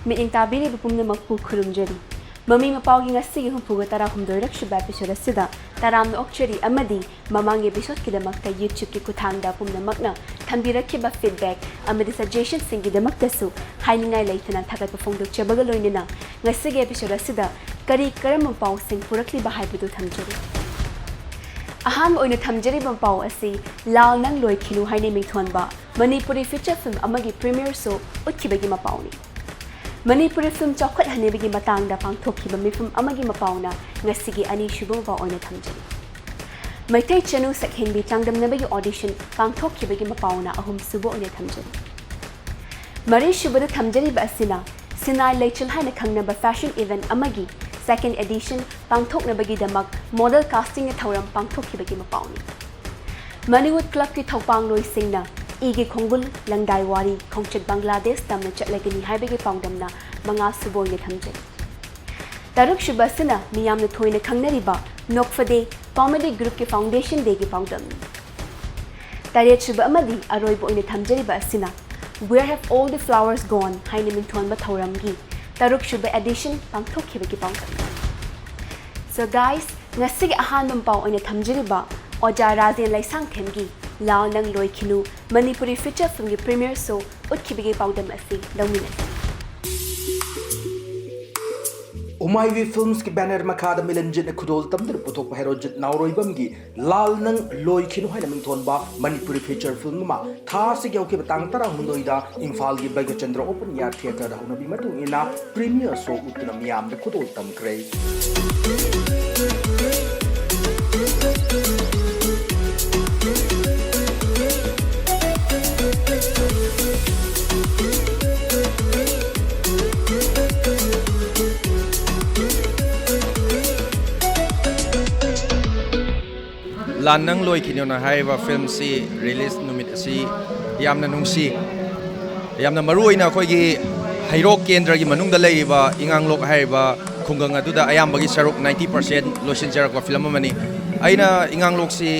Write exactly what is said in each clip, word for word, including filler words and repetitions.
ꯃꯤꯠꯌꯦꯡ ꯇꯥꯕꯤꯔꯤꯕ ꯄꯨꯝꯅꯃꯛꯄꯨ ꯈꯨꯔꯨꯝꯖꯔꯤ꯫ ꯃꯃꯤ ꯃꯄꯥꯎꯒꯤ ꯉꯁꯤꯒꯤ ꯍꯨꯝꯐꯨꯒ ꯇꯔꯥꯍꯨꯝꯗꯣꯏꯔꯛ ꯁꯨꯕ episode ꯑꯁꯤꯗ ꯇꯔꯥꯝꯅ ꯑꯣꯛꯆꯔꯤ ꯑꯃꯗꯤ ꯃꯃꯥꯡꯒꯤ episodeꯀꯤꯗꯃꯛꯇ YouTubeꯀꯤ ꯈꯨꯠꯊꯥꯡꯗ ꯄꯨꯝꯅꯃꯛꯅ ꯊꯝꯕꯤꯔꯛꯈꯤꯕ feedback ꯑꯃꯗꯤ suggestionꯁꯤꯡꯒꯤꯗꯃꯛꯇꯁꯨ ꯍꯥꯏꯅꯤꯡꯉꯥꯏ ꯂꯩꯇꯅ ꯊꯥꯒꯠꯄ ꯐꯣꯡꯗꯣꯛꯆꯕꯒ ꯂꯣꯏꯅꯅ ꯉꯁꯤꯒꯤ episode ꯑꯁꯤꯗ ꯀꯔꯤ ꯀꯔꯝꯕ ꯄꯥꯎꯁꯤꯡ ꯄꯨꯔꯛꯂꯤꯕ ꯍꯥꯏꯕꯗꯨ ꯊꯝꯖꯔꯤ꯫ ꯑꯍꯥꯟꯕ ꯑꯣꯏꯅ ꯊꯝꯖꯔꯤꯕ ꯄꯥꯎ ꯑꯁꯤ ꯂꯥꯜ ꯅꯪ ꯂꯣꯏꯈꯤꯅꯨ ꯍꯥꯏꯅ ꯃꯤꯡꯊꯣꯟꯕ ꯃꯅꯤꯄꯨꯔꯤ feature film ꯑꯃꯒꯤ premiere show ꯎꯠꯈꯤꯕꯒꯤ ꯃꯄꯥꯎꯅꯤ꯫ ꯃꯅꯤꯄꯨꯔꯤ film ꯆꯥꯎꯈꯠꯍꯟꯅꯕꯒꯤ ꯃꯇꯥꯡꯗ ꯄꯥꯡꯊꯣꯛꯈꯤꯕ ꯃꯤꯐꯝ ꯑꯃꯒꯤ ꯃꯄꯥꯎꯅ ꯉꯁꯤꯒꯤ ꯑꯅꯤꯁꯨꯕ ꯃꯄꯥꯎ ꯑꯣꯏꯅ ꯊꯝꯖꯔꯤ꯫ ꯃꯩꯇꯩ ꯆꯅꯨ ꯁꯛꯍꯦꯟꯕꯤ ꯆꯥꯡꯗꯝꯅꯕꯒꯤ audition ꯄꯥꯡꯊꯣꯛꯈꯤꯕꯒꯤ ꯃꯄꯥꯎꯅ ꯑꯍꯨꯝꯁꯨꯕ ꯑꯣꯏꯅ ꯊꯝꯖꯔꯤ꯫ ꯃꯔꯤꯁꯨꯕꯗ ꯊꯝꯖꯔꯤꯕ ꯑꯁꯤꯅ ꯁꯤꯅꯥꯏ ꯂꯩꯆꯤꯜ ꯍꯥꯏꯅ ꯈꯪꯅꯕ fashion event ꯑꯃꯒꯤ second edition ꯄꯥꯡꯊꯣꯛꯅꯕꯒꯤꯗꯃꯛ model castingꯒꯤ ꯊꯧꯔꯝ ꯄꯥꯡꯊꯣꯛꯈꯤꯕꯒꯤ ꯃꯄꯥꯎꯅꯤ꯫ ꯃꯅꯤꯋꯨꯠ clubꯀꯤ ꯊꯧꯄꯥꯡꯂꯣꯏꯁꯤꯡꯅ ꯏꯒꯤ ꯈꯣꯡꯒꯨꯜ, ꯂꯪꯗꯥꯏ ꯋꯥꯔꯤ, ꯈꯣꯡꯆꯠ ꯕꯪꯒ꯭ꯂꯥꯗꯦꯁ ꯇꯝꯅ ꯆꯠꯂꯒꯅꯤ ꯍꯥꯏꯕꯒꯤ ꯄꯥꯎꯗꯝꯅ ꯃꯉꯥꯁꯨꯕ ꯑꯣꯏꯅ ꯊꯝꯖꯩ꯫ ꯇꯔꯨꯛꯁꯨꯕ ꯑꯁꯤꯅ ꯃꯤꯌꯥꯝꯅ ꯊꯣꯏꯅ ꯈꯪꯅꯔꯤꯕ ꯅꯣꯛꯐꯗꯦ comedy groupꯀꯤ foundation dayꯒꯤ ꯄꯥꯎꯗꯝꯅꯤ꯫ ꯇꯔꯦꯠꯁꯨꯕ ꯑꯃꯗꯤ ꯑꯔꯣꯏꯕ ꯑꯣꯏꯅ ꯊꯝꯖꯔꯤꯕ ꯑꯁꯤꯅ Where Have All the Flowers Gone ꯍꯥꯏꯅ ꯃꯤꯡꯊꯣꯟꯕ ꯊꯧꯔꯝꯒꯤ ꯇꯔꯨꯛꯁꯨꯕ edition ꯄꯥꯡꯊꯣꯛꯈꯤꯕꯒꯤ ꯄꯥꯎꯗꯝꯅꯤ꯫ So guys, ꯉꯁꯤꯒꯤ ꯑꯍꯥꯟꯕ ꯄꯥꯎ ꯑꯣꯏꯅ ꯊꯝꯖꯔꯤꯕ ꯑꯣꯖꯥ ꯔꯥꯖꯦꯟ ꯂꯩꯁꯥꯡꯊꯦꯝꯒꯤ ꯂꯥꯜ ꯅꯪ ꯂꯣꯏꯈꯤꯅꯨ ꯃꯅꯤꯄꯨꯔꯤ feature filmꯒꯤ premiere show ꯎꯠꯈꯤꯕꯒꯤ ꯄꯥꯎꯗꯝ ꯑꯁꯤ ꯂꯧꯃꯤꯟꯅꯁꯤ꯫ ꯎꯃꯥꯏꯕꯤ Filmsꯀꯤ banner ꯃꯈꯥꯗ ꯃꯤꯂꯟꯖꯤꯠꯅ ꯈꯨꯗꯣꯜ ꯇꯝꯗꯨꯅ ꯄꯨꯊꯣꯛꯄ ꯍꯦꯔꯣꯖꯤꯠ ꯅꯥꯎꯔꯣꯏꯕꯝꯒꯤ ꯂꯥꯜ ꯅꯪ ꯂꯣꯏꯈꯤꯅꯨ ꯍꯥꯏꯅ ꯃꯤꯡꯊꯣꯟꯕ ꯃꯅꯤꯄꯨꯔꯤ feature film ꯑꯃ ꯊꯥ ꯑꯁꯤꯒꯤ ꯍꯧꯈꯤꯕ ꯇꯥꯡ ꯇꯔꯥꯍꯨꯝꯗꯣꯏꯗ ꯏꯝꯐꯥꯜꯒꯤ ꯕꯩꯒꯆꯟꯗ꯭ꯔ Open Air Theatreꯗ ꯍꯧꯅꯕꯤ ꯃꯇꯨꯡ ꯏꯟꯅ premiere show ꯎꯠꯇꯨꯅ ꯃꯤꯌꯥꯝꯗ ꯈꯨꯗꯣꯜ ꯇꯝꯈ꯭ꯔꯦ꯫ ꯂꯥꯟ ꯅꯪ ꯂꯣꯏꯈꯤꯅꯨꯅ ꯍꯥꯏꯔꯤꯕ filmꯁꯤ release ꯅꯨꯃꯤꯠ ꯑꯁꯤ ꯌꯥꯝꯅ ꯅꯨꯡꯁꯤ꯫ ꯌꯥꯝꯅ ꯃꯔꯨ ꯑꯣꯏꯅ ꯑꯩꯈꯣꯏꯒꯤ ꯍꯩꯔꯣꯛ ꯀꯦꯟꯗ꯭ꯔꯒꯤ ꯃꯅꯨꯡꯗ ꯂꯩꯔꯤꯕ ꯏꯉꯥꯡꯂꯣꯛ ꯍꯥꯏꯔꯤꯕ ꯈꯨꯡꯒꯪ ꯑꯗꯨꯗ ꯑꯌꯥꯝꯕꯒꯤ ꯁꯔꯨꯛ ninety percent ꯂꯣꯏꯁꯤꯟꯖꯔꯛꯄ film ꯑꯃꯅꯤ꯫ ꯑꯩꯅ ꯏꯉꯥꯡꯂꯣꯛꯁꯤ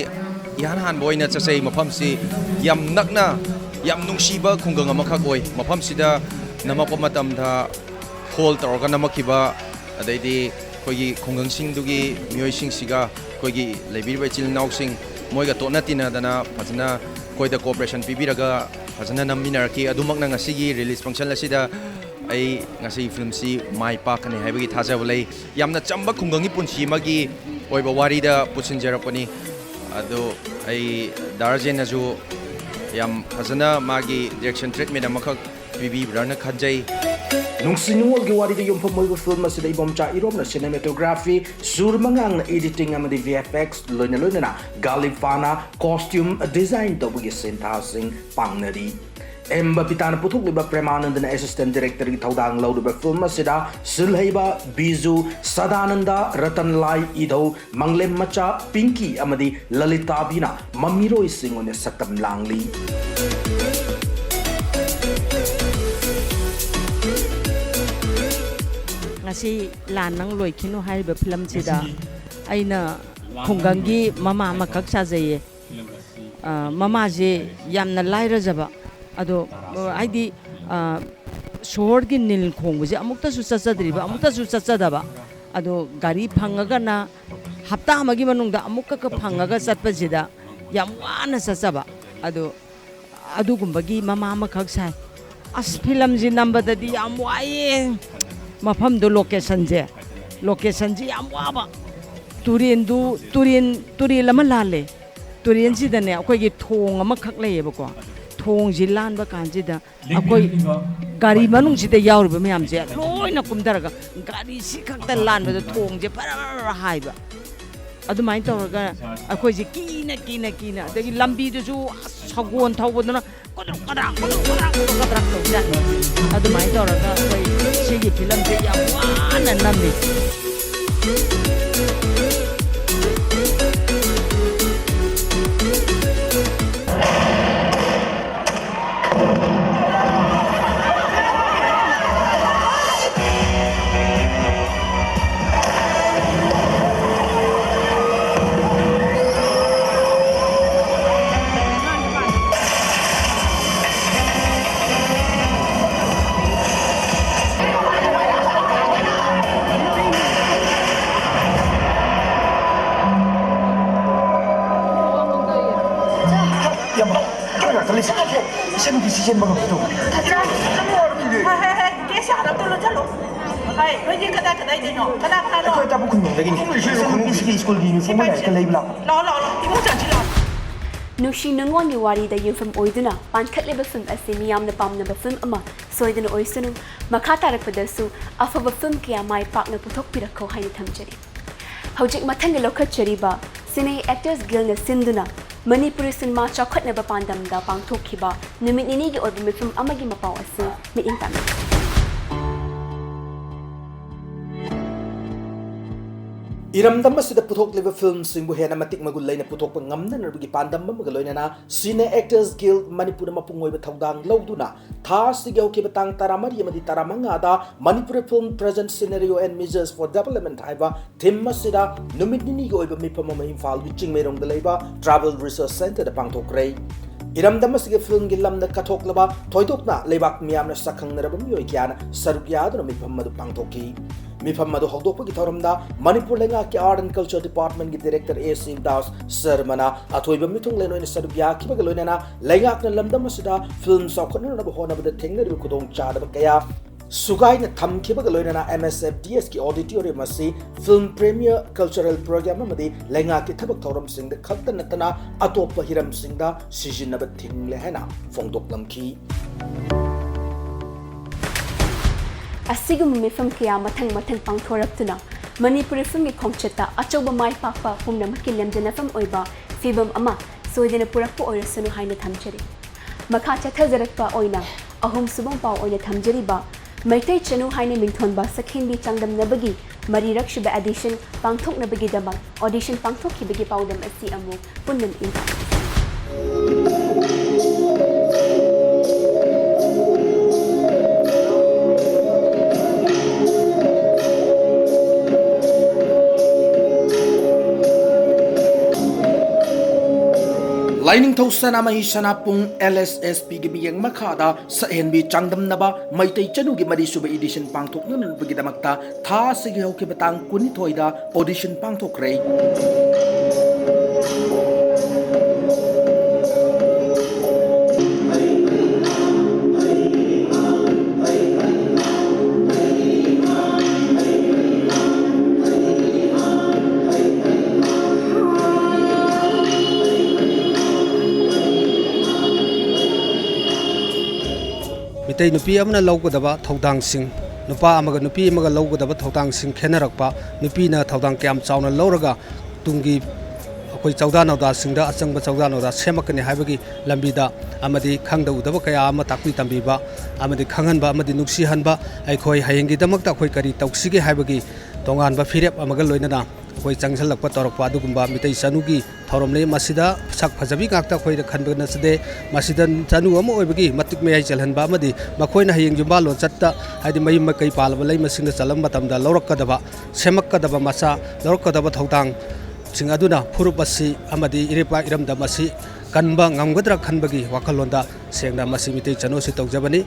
ꯏꯍꯥꯟ ꯍꯥꯟꯕ ꯑꯣꯏꯅ ꯆꯠꯆꯩ꯫ ꯃꯐꯝꯁꯤ ꯌꯥꯝ ꯅꯛꯅ, ꯌꯥꯝ ꯅꯨꯡꯁꯤꯕ ꯈꯨꯡꯒꯪ ꯑꯃꯈꯛ ꯑꯣꯏ꯫ ꯃꯐꯝꯁꯤꯗ ꯅꯝꯃꯛꯄ ꯃꯇꯝꯗ ꯐꯣꯜ ꯇꯧꯔꯒ ꯅꯝꯃꯛꯈꯤꯕ, ꯑꯗꯩꯗꯤ ꯑꯩꯈꯣꯏꯒꯤ ꯈꯨꯡꯒꯪꯁꯤꯡꯗꯨꯒꯤ ꯃꯤꯑꯣꯏꯁꯤꯡꯁꯤꯒ, ꯑꯩꯈꯣꯏꯒꯤ ꯂꯩꯕꯤꯔꯤꯕ ꯏꯆꯤꯜ ꯏꯅꯥꯎꯁꯤꯡ, ꯃꯣꯏꯒ ꯇꯣꯠꯅ ꯇꯤꯟꯅꯗꯅ ꯐꯖꯅ ꯑꯩꯈꯣꯏꯗ ꯀꯣꯑꯣꯄꯔꯦꯁꯟ ꯄꯤꯕꯤꯔꯒ ꯐꯖꯅ ꯅꯝꯃꯤꯟꯅꯔꯛꯈꯤ꯫ ꯑꯗꯨꯃꯛꯅ ꯉꯁꯤꯒꯤ ꯔꯤꯂꯤꯖ ꯐꯪꯁꯟ ꯑꯁꯤꯗ ꯑꯩ ꯉꯁꯤꯒꯤ ꯐꯤꯂꯝꯁꯤ ꯃꯥꯏ ꯄꯥꯛꯀꯅꯤ ꯍꯥꯏꯕꯒꯤ ꯊꯥꯖꯕ ꯂꯩ꯫ ꯌꯥꯝꯅ ꯆꯝꯕ ꯈꯨꯡꯒꯪꯒꯤ ꯄꯨꯟꯁꯤ ꯑꯃꯒꯤ ꯑꯣꯏꯕ ꯋꯥꯔꯤꯗ ꯄꯨꯁꯤꯟꯖꯔꯛꯄꯅꯤ꯫ ꯑꯗꯣ ꯑꯩ ꯗꯥ ꯔꯥꯖꯦꯟꯅꯁꯨ ꯌꯥꯝ ꯐꯖꯅ ꯃꯥꯒꯤ ꯗꯤꯔꯦꯛꯁꯟ ꯇ꯭ꯔꯤꯠꯃꯦꯟ ꯑꯃꯈꯛ ꯄꯤꯕꯤꯕ꯭ꯔꯥꯅ ꯈꯟꯖꯩ꯫ ꯅꯨꯡꯁꯤ ꯅꯨꯡꯉꯣꯜꯒꯤ ꯋꯥꯔꯤꯗ ꯌꯨꯝꯐꯝ ꯑꯣꯏꯕ ꯐꯤꯂꯝ ꯑꯁꯤꯗ ꯏꯕꯣꯝꯆꯥ ꯏꯔꯣꯝꯅ ꯁꯤꯅꯦꯃꯦꯇꯣꯒ꯭ꯔꯥꯐꯤ, ꯁꯨꯔ ꯃꯉꯥꯡꯅ ꯏꯗꯤꯇꯤꯡ ꯑꯃꯗꯤ ꯚꯤ ꯑꯦꯐ ꯑꯦꯛꯁ, ꯂꯣꯏꯅ ꯂꯣꯏꯅꯅ ꯒꯥꯂꯤꯐꯥꯅ ꯀꯣꯁꯇ꯭ꯌꯨꯝ ꯗꯤꯖꯥꯏꯟ ꯇꯧꯕꯒꯤ ꯁꯤꯟꯊꯥꯁꯤꯡ ꯄꯥꯡꯅꯔꯤ꯫ ꯑꯦꯝ ꯕꯕꯤꯇꯥꯅ ꯄꯨꯊꯣꯛꯂꯤꯕ ꯄ꯭ꯔꯦꯃꯥꯅꯟꯗꯅ ꯑꯦꯁꯤꯁꯇꯦꯟ ꯗꯤꯔꯦꯛꯇꯔꯒꯤ ꯊꯧꯗꯥꯡ ꯂꯧꯔꯤꯕ ꯐꯤꯂꯝ ꯑꯁꯤꯗ ꯁꯤꯜꯍꯩꯕ ꯕꯤꯖꯨ, ꯁꯗꯥꯅꯟꯗ, ꯔꯇꯟꯂꯥꯏ ꯏꯙꯧ, ꯃꯪꯂꯦꯝ ꯃꯆꯥ ꯄꯤꯡꯀꯤ ꯑꯃꯗꯤ ꯂꯂꯤꯇꯥꯕꯤꯅ ꯃꯃꯤꯔꯣꯏꯁꯤꯡ ꯑꯣꯏꯅ ꯁꯛꯇꯝ ꯂꯥꯡꯂꯤ꯫ ꯉꯁꯤ ꯂꯥꯟ ꯅꯪ ꯂꯣꯏꯈꯤꯅꯨ ꯍꯥꯏꯔꯤꯕ ꯐꯤꯂꯝꯁꯤꯗ ꯑꯩꯅ ꯈꯨꯡꯒꯪꯒꯤ ꯃꯃꯥ ꯑꯃꯈꯛ ꯁꯥꯖꯩꯌꯦ꯫ ꯑ, ꯃꯃꯥꯁꯦ ꯌꯥꯝꯅ ꯂꯥꯏꯔꯖꯕ, ꯑꯗꯣ, ꯑ, ꯍꯥꯏꯗꯤ, ꯑ, ꯁꯣꯍꯣꯔꯒꯤ ꯅꯤꯜ ꯈꯣꯡꯕꯁꯦ ꯑꯃꯨꯛꯇꯁꯨ ꯆꯠꯆꯗ꯭ꯔꯤꯕ, ꯑꯃꯨꯛꯇꯁꯨ ꯆꯠꯆꯗꯕ, ꯑꯗꯣ ꯒꯥꯔꯤ ꯐꯪꯉꯒꯅ ꯍꯞꯇꯥ ꯑꯃꯒꯤ ꯃꯅꯨꯡꯗ ꯑꯃꯨꯛꯀ ꯐꯪꯉꯒ ꯆꯠꯄꯁꯤꯗ ꯌꯥꯝ ꯋꯥꯅ ꯆꯠꯆꯕ, ꯑꯗꯣ ꯑꯗꯨꯒꯨꯝꯕꯒꯤ ꯃꯃꯥ ꯑꯃꯈꯛ ꯁꯥꯏ꯫ ꯑꯁ, ꯐꯤꯂꯝꯁꯤ ꯅꯝꯕꯗꯗꯤ ꯌꯥꯝ ꯋꯥꯏꯌꯦ꯫ ꯃꯐꯝꯗꯣ, ꯂꯣꯀꯦꯁꯟꯁꯦ, ꯂꯣꯀꯦꯁꯟꯁꯤ ꯌꯥꯝ ꯋꯥꯕ꯫ ꯇꯨꯔꯦꯟꯗꯨ, ꯇꯨꯔꯦꯟ, ꯇꯨꯔꯦꯜ ꯑꯃ ꯂꯥꯜꯂꯦ꯫ ꯇꯨꯔꯦꯟꯁꯤꯗꯅꯦ, ꯑꯩꯈꯣꯏꯒꯤ ꯊꯣꯡ ꯑꯃꯈꯛ ꯂꯩꯌꯦꯕꯀꯣ꯫ ꯊꯣꯡꯁꯤ ꯂꯥꯟꯕ ꯀꯥꯟꯁꯤꯗ ꯑꯩꯈꯣꯏ ꯒꯥꯔꯤ ꯃꯅꯨꯡꯁꯤꯗ ꯌꯥꯎꯔꯤꯕ ꯃꯌꯥꯝꯁꯦ ꯂꯣꯏꯅ ꯀꯨꯝꯊꯔꯒ ꯒꯥꯔꯤꯁꯤ ꯈꯛꯇ ꯂꯥꯟꯕꯗ ꯊꯣꯡꯁꯦ ꯐꯔ ꯍꯥꯏꯕ꯫ ꯑꯗꯨꯃꯥꯏꯅ ꯇꯧꯔꯒ ꯑꯩꯈꯣꯏꯁꯦ ꯀꯤꯅ, ꯀꯤꯅ, ꯀꯤꯅ, ꯑꯗꯒꯤ ꯂꯝꯕꯤꯗꯨꯁꯨ ꯑꯁ ꯁꯒꯣꯜ ꯊꯧꯕꯗꯨꯅ ꯀꯣꯗ꯭ꯔꯣꯛ ꯀꯗ꯭ꯔꯥꯛ, ꯀꯣꯗ꯭ꯔꯣꯛ ꯀꯗ꯭ꯔꯥꯛ, ꯀꯣꯗ꯭ꯔꯣꯛ ꯀꯗ꯭ꯔꯥꯛ ꯇꯧꯖꯥꯠꯅꯤ꯫ ꯑꯗꯨꯃꯥꯏꯅ ꯇꯧꯔꯒ ꯑꯩꯈꯣꯏ ꯁꯤꯒꯤ ꯐꯤꯂꯝꯁꯦ ꯌꯥꯝ ꯋꯥꯅ ꯅꯝꯃꯤ꯫ ꯐꯖ-, ꯍꯦ, ꯍꯦ, ꯍꯦ, ꯀꯦꯁ ꯌꯥꯔꯛꯇꯣꯏꯔꯣ? ꯆꯠꯂꯣ꯫ ꯍꯣꯏ, ꯅꯣꯏꯗꯤ ꯀꯗꯥꯏ ꯀꯗꯥꯏꯗꯩꯅꯣ? ꯀꯅꯥ ꯀꯅꯥꯅꯣ? ꯑꯩꯈꯣꯏ ꯇꯥꯕꯨ ꯈꯨꯟꯗꯣꯡꯗꯒꯤꯅꯤ꯫ ꯁ꯭ꯀꯨꯜ ꯅꯨꯄꯤꯁꯤꯒꯤ ꯁ꯭ꯀꯨꯜꯒꯤ ꯌꯨꯅꯤꯐꯣꯔꯝ ꯑꯃ ꯂꯩꯔꯛꯇ ꯂꯩꯕ ꯂꯥꯛꯄ꯫ ꯂꯥꯛꯑꯣ, ꯂꯥꯛꯑꯣ, ꯂꯥꯛꯑꯣ꯫ ꯏꯃꯨꯡ ꯆꯪꯁꯤꯜꯂꯛꯑꯣ꯫ ꯅꯨꯡꯁꯤ ꯅꯨꯡꯉꯣꯟꯒꯤ ꯋꯥꯔꯤꯗ ꯌꯨꯝꯐꯝ ꯑꯣꯏꯗꯨꯅ ꯄꯥꯟꯈꯠꯂꯤꯕ ꯐꯤꯂꯝ ꯑꯁꯤ ꯃꯤꯌꯥꯝꯅ ꯄꯥꯝꯅꯕ ꯐꯤꯂꯝ ꯑꯃ ꯁꯣꯏꯗꯅ ꯑꯣꯏꯁꯅꯨ꯫ ꯃꯈꯥ ꯇꯥꯔꯛꯄꯗꯁꯨ ꯑꯐꯕ ꯐꯤꯂꯝ ꯀꯌꯥ ꯃꯥꯏ ꯄꯥꯛꯅ ꯄꯨꯊꯣꯛꯄꯤꯔꯛꯈꯣ ꯍꯥꯏꯅ ꯊꯝꯖꯔꯤ꯫ ꯍꯧꯖꯤꯛ ꯃꯊꯪꯒꯤ ꯂꯧꯈꯠꯆꯔꯤꯕ ꯁꯤꯅꯦ ꯑꯦꯛꯇꯔꯁ ꯒꯤꯜꯅ ꯁꯤꯟꯗꯨꯅ ꯃꯅꯤꯄꯨꯔꯤ ꯁꯤꯅꯦꯃꯥ ꯆꯥꯎꯈꯠꯅꯕ ꯄꯥꯟꯗꯝꯗ ꯄꯥꯡꯊꯣꯛꯈꯤꯕ ꯅꯨꯃꯤꯠ ꯅꯤꯅꯤꯒꯤ ꯑꯣꯏꯕ ꯃꯤꯐꯝ ꯑꯃꯒꯤ ꯃꯄꯥꯎ ꯑꯁꯤ ꯃꯤꯠꯌꯦꯡ ꯇꯥꯕꯤꯌꯨ꯫ ꯏꯔꯝꯗꯝ ꯑꯁꯤꯗ ꯄꯨꯊꯣꯛꯂꯤꯕ ꯐꯤꯂꯝꯁꯤꯡꯕꯨ ꯍꯦꯟꯅ ꯃꯇꯤꯛ ꯃꯒꯨꯟ ꯂꯩꯅ ꯄꯨꯊꯣꯛꯄ ꯉꯝꯅꯅꯕꯒꯤ ꯄꯥꯟꯗꯝ ꯑꯃꯒ ꯂꯣꯏꯅꯅ ꯁꯤꯅꯦ ꯑꯦꯛꯇꯔꯁ ꯒꯤꯜ ꯃꯅꯤꯄꯨꯔꯅ ꯃꯄꯨꯡ ꯑꯣꯏꯕ ꯊꯧꯗꯥꯡ ꯂꯧꯗꯨꯅ ꯊꯥ ꯑꯁꯤꯒꯤ ꯍꯧꯈꯤꯕ ꯇꯥꯡ ꯇꯔꯥꯃꯔꯤ ꯑꯃꯗꯤ ꯇꯔꯥꯃꯉꯥꯗ Manipur Film Present Scenario and Measures for Development ꯍꯥꯏꯕ ꯊꯤꯝ ꯑꯁꯤꯗ ꯅꯨꯃꯤꯠ ꯅꯤꯅꯤꯒꯤ ꯑꯣꯏꯕ ꯃꯤꯐꯝ ꯑꯃ ꯏꯝꯐꯥꯜꯒꯤ ꯆꯤꯡꯃꯩꯔꯣꯡꯗ ꯂꯩꯕ Tribal Research Centreꯗ ꯄꯥꯡꯊꯣꯛꯈ꯭ꯔꯦ꯫ ꯏꯔꯝꯗꯝ ꯑꯁꯤꯒꯤ ꯐꯤꯂꯝꯒꯤ ꯂꯝꯗ ꯀꯠꯊꯣꯛꯂꯕ ꯊꯣꯏꯗꯣꯛꯅ ꯂꯩꯕꯥꯛ ꯃꯤꯌꯥꯝꯅ ꯁꯛꯈꯪꯅꯔꯕ ꯃꯤꯑꯣꯏ ꯀꯌꯥꯅ ꯁꯔꯨꯛ ꯌꯥꯗꯨꯅ ꯃꯤꯐꯝ ꯑꯗꯨ ꯄꯥꯡꯊꯣꯛꯈꯤ꯫ ꯃꯤꯐꯝ ꯑꯗꯨ ꯍꯧꯗꯣꯛꯄꯒꯤ ꯊꯧꯔꯝꯗ ꯃꯅꯤꯄꯨꯔ ꯂꯩꯉꯥꯛꯀꯤ Art and Culture Departmentꯀꯤ Director A ꯁꯤꯕꯗꯥꯁ ꯁꯔꯃꯅ ꯑꯊꯣꯏꯕ ꯃꯤꯊꯨꯡꯂꯦꯟ ꯑꯣꯏꯅ ꯁꯔꯨꯛ ꯌꯥꯈꯤꯕꯒ ꯂꯣꯏꯅꯅ ꯂꯩꯉꯥꯛꯅ ꯂꯝꯗꯝ ꯑꯁꯤꯗ ꯐꯤꯂꯝ ꯆꯥꯎꯈꯠꯅꯅꯕ ꯍꯣꯠꯅꯕꯗ ꯊꯦꯡꯅꯔꯤꯕ ꯈꯨꯗꯣꯡꯆꯥꯗꯕ ꯀꯌꯥ ꯁꯨꯒꯥꯏꯅ ꯊꯝꯈꯤꯕꯒ ꯂꯣꯏꯅꯅ M S F D Sꯀꯤ auditorium ꯑꯁꯤ film premiere, cultural program ꯑꯃꯗꯤ ꯂꯩꯉꯥꯛꯀꯤ ꯊꯕꯛ ꯊꯧꯔꯝꯁꯤꯡꯗ ꯈꯛꯇ ꯅꯠꯇꯅ ꯑꯇꯣꯞꯄ ꯍꯤꯔꯝꯁꯤꯡꯗ ꯁꯤꯖꯤꯟꯅꯕ ꯊꯤꯡꯂꯦ ꯍꯥꯏꯅ ꯐꯣꯡꯗꯣꯛꯂꯝꯈꯤ꯫ ꯑꯁꯤꯒꯨꯝꯕ ꯃꯤꯐꯝ ꯀꯌꯥ ꯃꯊꯪ ꯃꯊꯪ ꯄꯥꯡꯊꯣꯔꯛꯇꯨꯅ ꯃꯅꯤꯄꯨꯔꯤ ꯐꯤꯂꯝꯒꯤ ꯈꯣꯡꯆꯠꯇ ꯑꯆꯧꯕ ꯃꯥꯏ ꯄꯥꯛꯄ ꯄꯨꯝꯅꯃꯛꯀꯤ ꯂꯦꯝꯖꯅꯐꯝ ꯑꯣꯏꯕ ꯐꯤꯕꯝ ꯑꯃ ꯁꯣꯏꯗꯅ ꯄꯨꯔꯛꯄ ꯑꯣꯏꯔꯁꯅꯨ ꯍꯥꯏꯅ ꯊꯝꯖꯔꯤ꯫ ꯃꯈꯥ ꯆꯠꯊꯖꯔꯛꯄ ꯑꯣꯏꯅ ꯑꯍꯨꯝꯁꯨꯕ ꯄꯥꯎ ꯑꯣꯏꯅ ꯊꯝꯖꯔꯤꯕ ꯃꯩꯇꯩ ꯆꯅꯨ ꯍꯥꯏꯅ ꯃꯤꯡꯊꯣꯟꯕ ꯁꯛꯍꯦꯟꯕꯤ ꯆꯥꯡꯗꯝꯅꯕꯒꯤ ꯃꯔꯤꯔꯛꯁꯨꯕ edition ꯄꯥꯡꯊꯣꯛꯅꯕꯒꯤꯗꯃꯛ audition ꯄꯥꯡꯊꯣꯛꯈꯤꯕꯒꯤ ꯄꯥꯎꯗꯝ ꯑꯁꯤ ꯑꯃꯨꯛ ꯄꯨꯟꯅ ꯃꯤꯠꯌꯦꯡ ꯇꯥꯕꯤꯌꯨ꯫ ꯂꯥꯏꯅꯤꯡꯊꯧ ꯁꯅꯥꯃꯍꯤ ꯁꯅꯥꯄꯨꯡ L S S Pꯒꯤ ꯃꯤꯠꯌꯦꯡ ꯃꯈꯥꯗ ꯁꯛꯍꯦꯟꯕꯤ ꯆꯥꯡꯗꯝꯅꯕ ꯃꯩꯇꯩ ꯆꯅꯨꯒꯤ ꯃꯔꯤꯁꯨꯕ edition ꯄꯥꯡꯊꯣꯛꯅꯅꯕꯒꯤꯗꯃꯛꯇ ꯊꯥ ꯑꯁꯤꯒꯤ ꯍꯧꯈꯤꯕ ꯇꯥꯡ ꯀꯨꯟꯅꯤꯊꯣꯏꯗ audition ꯄꯥꯡꯊꯣꯛꯈ꯭ꯔꯦ꯫ ꯃꯤꯇꯩ ꯅꯨꯄꯤ ꯑꯃꯅ ꯂꯧꯒꯗꯕ ꯊꯧꯗꯥꯡꯁꯤꯡ, ꯅꯨꯄꯥ ꯑꯃꯒ ꯅꯨꯄꯤ ꯑꯃꯒ ꯂꯧꯒꯗꯕ ꯊꯧꯗꯥꯡꯁꯤꯡ ꯈꯦꯠꯅꯔꯛꯄ, ꯅꯨꯄꯤꯅ ꯊꯧꯗꯥꯡ ꯀꯌꯥꯝ ꯆꯥꯎꯅ ꯂꯧꯔꯒ ꯇꯨꯡꯒꯤ ꯑꯩꯈꯣꯏ ꯆꯧꯗꯥ ꯅꯧꯗꯥꯁꯤꯡꯗ ꯑꯆꯪꯕ ꯆꯧꯗꯥ ꯅꯧꯗꯥ ꯁꯦꯝꯃꯛꯀꯅꯤ ꯍꯥꯏꯕꯒꯤ ꯂꯝꯕꯤꯗ ꯑꯃꯗꯤ ꯈꯪꯗ ꯎꯗꯕ ꯀꯌꯥ ꯑꯃ ꯇꯥꯛꯄꯤ ꯇꯝꯕꯤꯕ ꯑꯃꯗꯤ ꯈꯪꯍꯟꯕ ꯑꯃꯗꯤ ꯅꯨꯡꯁꯤꯍꯟꯕ, ꯑꯩꯈꯣꯏ ꯍꯌꯦꯡꯒꯤꯗꯃꯛꯇ ꯑꯩꯈꯣꯏ ꯀꯔꯤ ꯇꯧꯁꯤꯒꯦ ꯍꯥꯏꯕꯒꯤ ꯇꯣꯉꯥꯟꯕ ꯐꯤꯔꯦꯞ ꯑꯃꯒ ꯂꯣꯏꯅꯅ ꯑꯩꯈꯣꯏ ꯆꯪꯁꯤꯜꯂꯛꯄ ꯇꯧꯔꯛꯄ ꯑꯗꯨꯒꯨꯝꯕ ꯃꯤꯇꯩ ꯆꯅꯨꯒꯤ ꯊꯧꯔꯝꯅꯤ꯫ ꯃꯁꯤꯗ ꯁꯛ ꯐꯖꯕꯤ ꯉꯥꯛꯇ ꯑꯩꯈꯣꯏꯅ ꯈꯟꯕ ꯅꯠꯆꯗꯦ꯫ ꯃꯁꯤꯗ ꯆꯅꯨ ꯑꯃ ꯑꯣꯏꯕꯒꯤ ꯃꯇꯤꯛ ꯃꯌꯥꯏ ꯆꯜꯍꯟꯕ ꯑꯃꯗꯤ ꯃꯈꯣꯏꯅ ꯍꯌꯦꯡ ꯌꯨꯝꯕꯥꯜ ꯂꯣꯟꯆꯠꯇ, ꯍꯥꯏꯗꯤ ꯃꯌꯨꯝ ꯃꯀꯩ ꯄꯥꯜꯂꯕ ꯂꯩꯃꯁꯤꯡꯗ ꯆꯠꯂꯝꯕ ꯃꯇꯝꯗ ꯂꯧꯔꯛꯀꯗꯕ, ꯁꯦꯝꯃꯛꯀꯗꯕ ꯃꯆꯥ, ꯂꯧꯔꯛꯀꯗꯕ ꯊꯧꯗꯥꯡꯁꯤꯡ ꯑꯗꯨꯅ ꯐꯨꯔꯨꯞ ꯑꯁꯤ ꯑꯃꯗꯤ ꯏꯔꯩꯄꯥꯛ ꯏꯔꯝꯗꯝ ꯑꯁꯤ ꯀꯟꯕ ꯉꯝꯒꯗ꯭ꯔꯥ ꯈꯟꯕꯒꯤ ꯋꯥꯈꯜꯂꯣꯟꯗ ꯁꯦꯡꯅ ꯃꯁꯤ ꯃꯤꯇꯩ ꯆꯅꯨ ꯑꯁꯤ ꯇꯧꯖꯕꯅꯤ꯫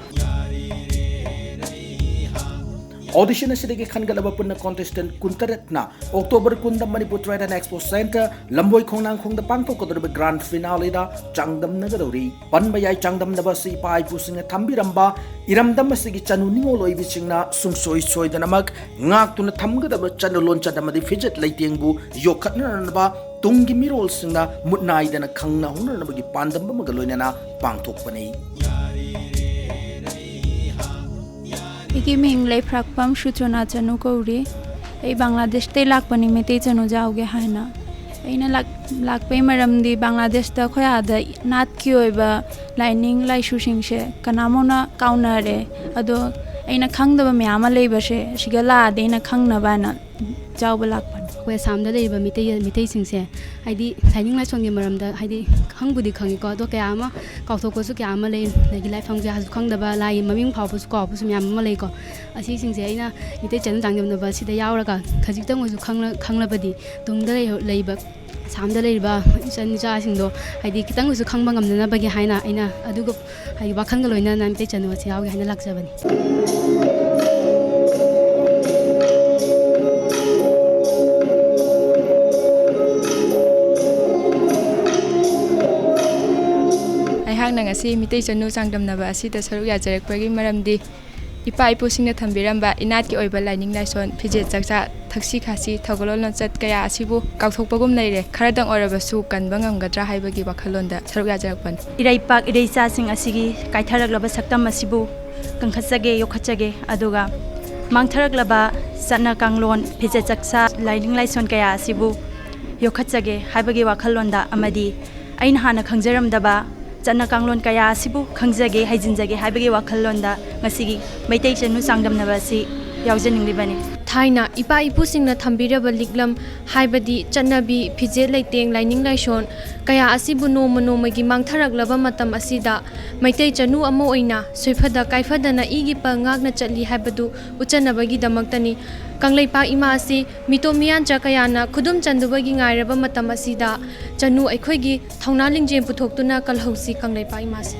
Audition ꯑꯁꯤꯗꯒꯤ ꯈꯟꯒꯠꯂꯕ ꯄꯨꯟꯅ contestant ꯀꯨꯟꯇꯔꯦꯠꯅ October ꯀꯨꯟꯗ Manipur Trade and Expo Centre ꯂꯝꯕꯣꯏ ꯈꯣꯡꯅꯥꯡꯈꯣꯡꯗ ꯄꯥꯡꯊꯣꯛꯀꯗꯧꯔꯤꯕ grand finale ꯗ ꯆꯥꯡꯗꯝꯅꯒꯗꯧꯔꯤ꯫ ꯄꯟꯕ ꯌꯥꯏ, ꯆꯥꯡꯗꯝꯅꯕ ꯑꯁꯤ ꯏꯄꯥ ꯏꯄꯨꯁꯤꯡꯅ ꯊꯝꯕꯤꯔꯝꯕ ꯏꯔꯝꯗꯝ ꯑꯁꯤꯒꯤ ꯆꯅꯨ ꯅꯤꯉꯣꯜ ꯑꯣꯏꯕꯤꯁꯤꯡꯅ ꯁꯨꯡꯁꯣꯏ ꯁꯣꯏꯗꯅꯃꯛ ꯉꯥꯛꯇꯨꯅ ꯊꯝꯒꯗꯕ ꯆꯠꯅ ꯂꯣꯟꯆꯠ ꯑꯃꯗꯤ ꯐꯤꯖꯦꯠ ꯂꯩꯇꯦꯡꯕꯨ ꯌꯣꯛꯈꯠꯅꯅꯕ ꯇꯨꯡꯒꯤ ꯃꯤꯔꯣꯜꯁꯤꯡꯅ ꯃꯨꯠ ꯅꯥꯏꯗꯅ ꯈꯪꯅꯍꯧꯅꯅꯕꯒꯤ ꯄꯥꯟꯗꯝ ꯑꯃꯒ ꯂꯣꯏꯅꯅ ꯄꯥꯡꯊꯣꯛꯄꯅꯤ꯫ ꯑꯩꯒꯤ ꯃꯤꯡ ꯂꯩꯐ꯭ꯔꯥꯛꯄꯝ ꯁꯨꯆꯣꯅꯥ ꯆꯅꯨ ꯀꯧꯔꯤ꯫ ꯑꯩ ꯕꯪꯒ꯭ꯂꯥꯗꯦꯁꯇꯩ ꯂꯥꯛꯄꯅꯤ, ꯃꯩꯇꯩ ꯆꯅꯨ ꯌꯥꯎꯒꯦ ꯍꯥꯏꯅ꯫ ꯑꯩꯅ ꯂꯥꯛ-, ꯂꯥꯛꯄꯩ ꯃꯔꯝꯗꯤ ꯕꯪꯒ꯭ꯂꯥꯗꯦꯁꯇ ꯑꯩꯈꯣꯏ ꯑꯥꯗ ꯅꯥꯠꯀꯤ ꯑꯣꯏꯕ ꯂꯥꯏꯅꯤꯡ ꯂꯥꯏꯁꯨꯁꯤꯡꯁꯦ ꯀꯅꯥꯃꯣꯅ ꯀꯥꯎꯅꯔꯦ꯫ ꯑꯗꯣ ꯑꯩꯅ ꯈꯪꯗꯕ ꯃꯌꯥꯝ ꯑꯃ ꯂꯩꯕꯁꯦ ꯑꯁꯤꯒ ꯂꯥꯛꯑꯗꯤ ꯑꯩꯅ ꯈꯪꯅꯕ ꯍꯥꯏꯅ ꯌꯥꯎꯕ ꯂꯥꯛꯄꯅꯤ꯫ ꯑꯩꯈꯣꯏ ꯑꯁꯥꯝꯗ ꯂꯩꯔꯤꯕ ꯃꯤꯇꯩ, ꯃꯤꯇꯩꯁꯤꯡꯁꯦ ꯍꯥꯏꯗꯤ ꯂꯥꯏꯅꯤꯡ ꯂꯥꯏꯁꯣꯟꯒꯤ ꯃꯔꯝꯗ ꯍꯥꯏꯗꯤ ꯈꯪꯕꯨꯗꯤ ꯈꯪꯉꯤꯀꯣ, ꯑꯗꯣ ꯀꯌꯥ ꯑꯃ ꯀꯥꯎꯊꯣꯛꯄꯁꯨ ꯀꯌꯥ ꯑꯃ ꯂꯩ, ꯑꯗꯒꯤ ꯂꯥꯏꯐꯝ ꯀꯌꯥꯁꯨ ꯈꯪꯗꯕ, ꯂꯥꯏꯒꯤ ꯃꯃꯤꯡ ꯐꯥꯎꯕꯁꯨ ꯀꯥꯎꯕꯁꯨ ꯃꯌꯥꯝ ꯑꯃ ꯂꯩꯀꯣ꯫ ꯑꯁꯤꯁꯤꯡꯁꯦ ꯑꯩꯅ ꯃꯤꯇꯩ ꯆꯅꯨ ꯆꯥꯡꯗꯝꯅꯕ ꯑꯁꯤꯗ ꯌꯥꯎꯔꯒ ꯈꯖꯤꯛꯇꯪ ꯑꯣꯏꯁꯨ ꯈꯪꯂ-, ꯈꯪꯂꯕꯗꯤ ꯇꯨꯡꯗ ꯂꯩ-, ꯂꯩꯕ ꯑꯁꯥꯝꯗ ꯂꯩꯔꯤꯕ ꯏꯆꯟ ꯏꯆꯥꯁꯤꯡꯗꯣ ꯍꯥꯏꯗꯤ ꯈꯤꯇꯪ ꯑꯣꯏꯁꯨ ꯈꯪꯕ ꯉꯝꯅꯅꯕꯒꯤ ꯍꯥꯏꯅ ꯑꯩꯅ ꯑꯗꯨꯒ ꯍꯥꯏꯗꯤ ꯋꯥꯈꯜꯒ ꯂꯣꯏꯅꯅ ꯃꯤꯇꯩ ꯆꯅꯨ ꯑꯁꯤ ꯌꯥꯎꯒꯦ ꯍꯥꯏꯅ ꯂꯥꯛꯆꯕꯅꯤ꯫ ꯑꯩꯍꯥꯛꯅ ꯉꯁꯤ ꯃꯤꯇꯩ ꯆꯅꯨ ꯆꯥꯡꯗꯝꯅꯕ ꯑꯁꯤꯗ ꯁꯔꯨꯛ ꯌꯥꯖꯔꯛꯄꯒꯤ ꯃꯔꯝꯗꯤ ꯏꯄꯥ ꯏꯄꯨꯁꯤꯡꯅ ꯊꯝꯕꯤꯔꯝꯕ ꯏꯅꯥꯠꯀꯤ ꯑꯣꯏꯕ ꯂꯥꯏꯅꯤꯡ ꯂꯥꯏꯁꯣꯟ, ꯐꯤꯖꯦꯠ ꯆꯛꯆꯥ, ꯊꯛꯁꯤ ꯈꯥꯁꯤ, ꯊꯧꯒꯜꯂꯣꯟ ꯂꯣꯟꯆꯠ ꯀꯌꯥ ꯑꯁꯤꯕꯨ ꯀꯥꯎꯊꯣꯛꯄꯒꯨꯝ ꯂꯩꯔꯦ꯫ ꯈꯔꯗꯪ ꯑꯣꯏꯔꯕꯁꯨ ꯀꯟꯕ ꯉꯝꯒꯗ꯭ꯔꯥ ꯍꯥꯏꯕꯒꯤ ꯋꯥꯈꯜꯂꯣꯟꯗ ꯁꯔꯨꯛ ꯌꯥꯖꯔꯛꯄꯅꯤ꯫ ꯏꯔꯩꯄꯥꯛ ꯏꯔꯩꯆꯥꯁꯤꯡ ꯑꯁꯤꯒꯤ ꯀꯥꯏꯊꯔꯛꯂꯕ ꯁꯛꯇꯝ ꯑꯁꯤꯕꯨ ꯀꯟꯈꯠꯆꯒꯦ, ꯌꯣꯛꯈꯠꯆꯒꯦ, ꯑꯗꯨꯒ ꯃꯥꯡꯊꯔꯛꯂꯕ ꯆꯠꯅ ꯀꯥꯡꯂꯣꯟ, ꯐꯤꯖꯦꯠ ꯆꯛꯆꯥ, ꯂꯥꯏꯅꯤꯡ ꯂꯥꯏꯁꯣꯟ ꯀꯌꯥ ꯑꯁꯤꯕꯨ ꯌꯣꯛꯈꯠꯆꯒꯦ ꯍꯥꯏꯕꯒꯤ ꯋꯥꯈꯜꯂꯣꯟꯗ ꯑꯃꯗꯤ ꯑꯩꯅ ꯍꯥꯟꯅ ꯈꯪꯖꯔꯝꯗꯕ ꯆꯠꯅ ꯀꯥꯡꯂꯣꯟ ꯀꯌꯥ ꯑꯁꯤꯕꯨ ꯈꯪꯖꯒꯦ, ꯍꯩꯖꯤꯟꯖꯒꯦ ꯍꯥꯏꯕꯒꯤ ꯋꯥꯈꯜꯂꯣꯟꯗ ꯉꯁꯤꯒꯤ ꯃꯩꯇꯩ ꯆꯅꯨ ꯆꯥꯡꯗꯝꯅꯕ ꯑꯁꯤ ꯌꯥꯎꯖꯅꯤꯡꯂꯤꯕꯅꯤ꯫ ꯊꯥꯏꯅ ꯏꯄꯥ ꯏꯄꯨꯁꯤꯡꯅ ꯊꯝꯕꯤꯔꯕ ꯂꯤꯛꯂꯝ, ꯍꯥꯏꯕꯗꯤ ꯆꯠꯅꯕꯤ, ꯐꯤꯖꯦꯠ ꯂꯩꯇꯦꯡ, ꯂꯥꯏꯅꯤꯡ ꯂꯥꯏꯁꯣꯟ ꯀꯌꯥ ꯑꯁꯤꯕꯨ ꯅꯣꯡꯃ ꯅꯣꯡꯃꯒꯤ ꯃꯥꯡꯊꯔꯛꯂꯕ ꯃꯇꯝ ꯑꯁꯤꯗ ꯃꯩꯇꯩ ꯆꯅꯨ ꯑꯃ ꯑꯣꯏꯅ ꯁꯣꯏꯐꯗ ꯀꯥꯏꯐꯗꯅ ꯏꯒꯤ ꯄ ꯉꯥꯛꯅ ꯆꯠꯂꯤ ꯍꯥꯏꯕꯗꯨ ꯎꯠꯆꯅꯕꯒꯤꯗꯃꯛꯇꯅꯤ꯫ ꯀꯪꯂꯩꯄꯥꯛ ꯏꯃꯥ ꯑꯁꯤ ꯃꯤꯇꯣꯞ ꯃꯤꯌꯥꯟꯆꯥ ꯀꯌꯥꯅ ꯈꯨꯗꯨꯝ ꯆꯟꯗꯨꯕꯒꯤ ꯉꯥꯏꯔꯕ ꯃꯇꯝ ꯑꯁꯤꯗ ꯆꯅꯨ ꯑꯩꯈꯣꯏꯒꯤ ꯊꯧꯅꯥ ꯂꯤꯡꯖꯦꯜ ꯄꯨꯊꯣꯛꯇꯨꯅ ꯀꯜꯍꯧꯁꯤ ꯀꯪꯂꯩꯄꯥꯛ ꯏꯃꯥꯁꯦ꯫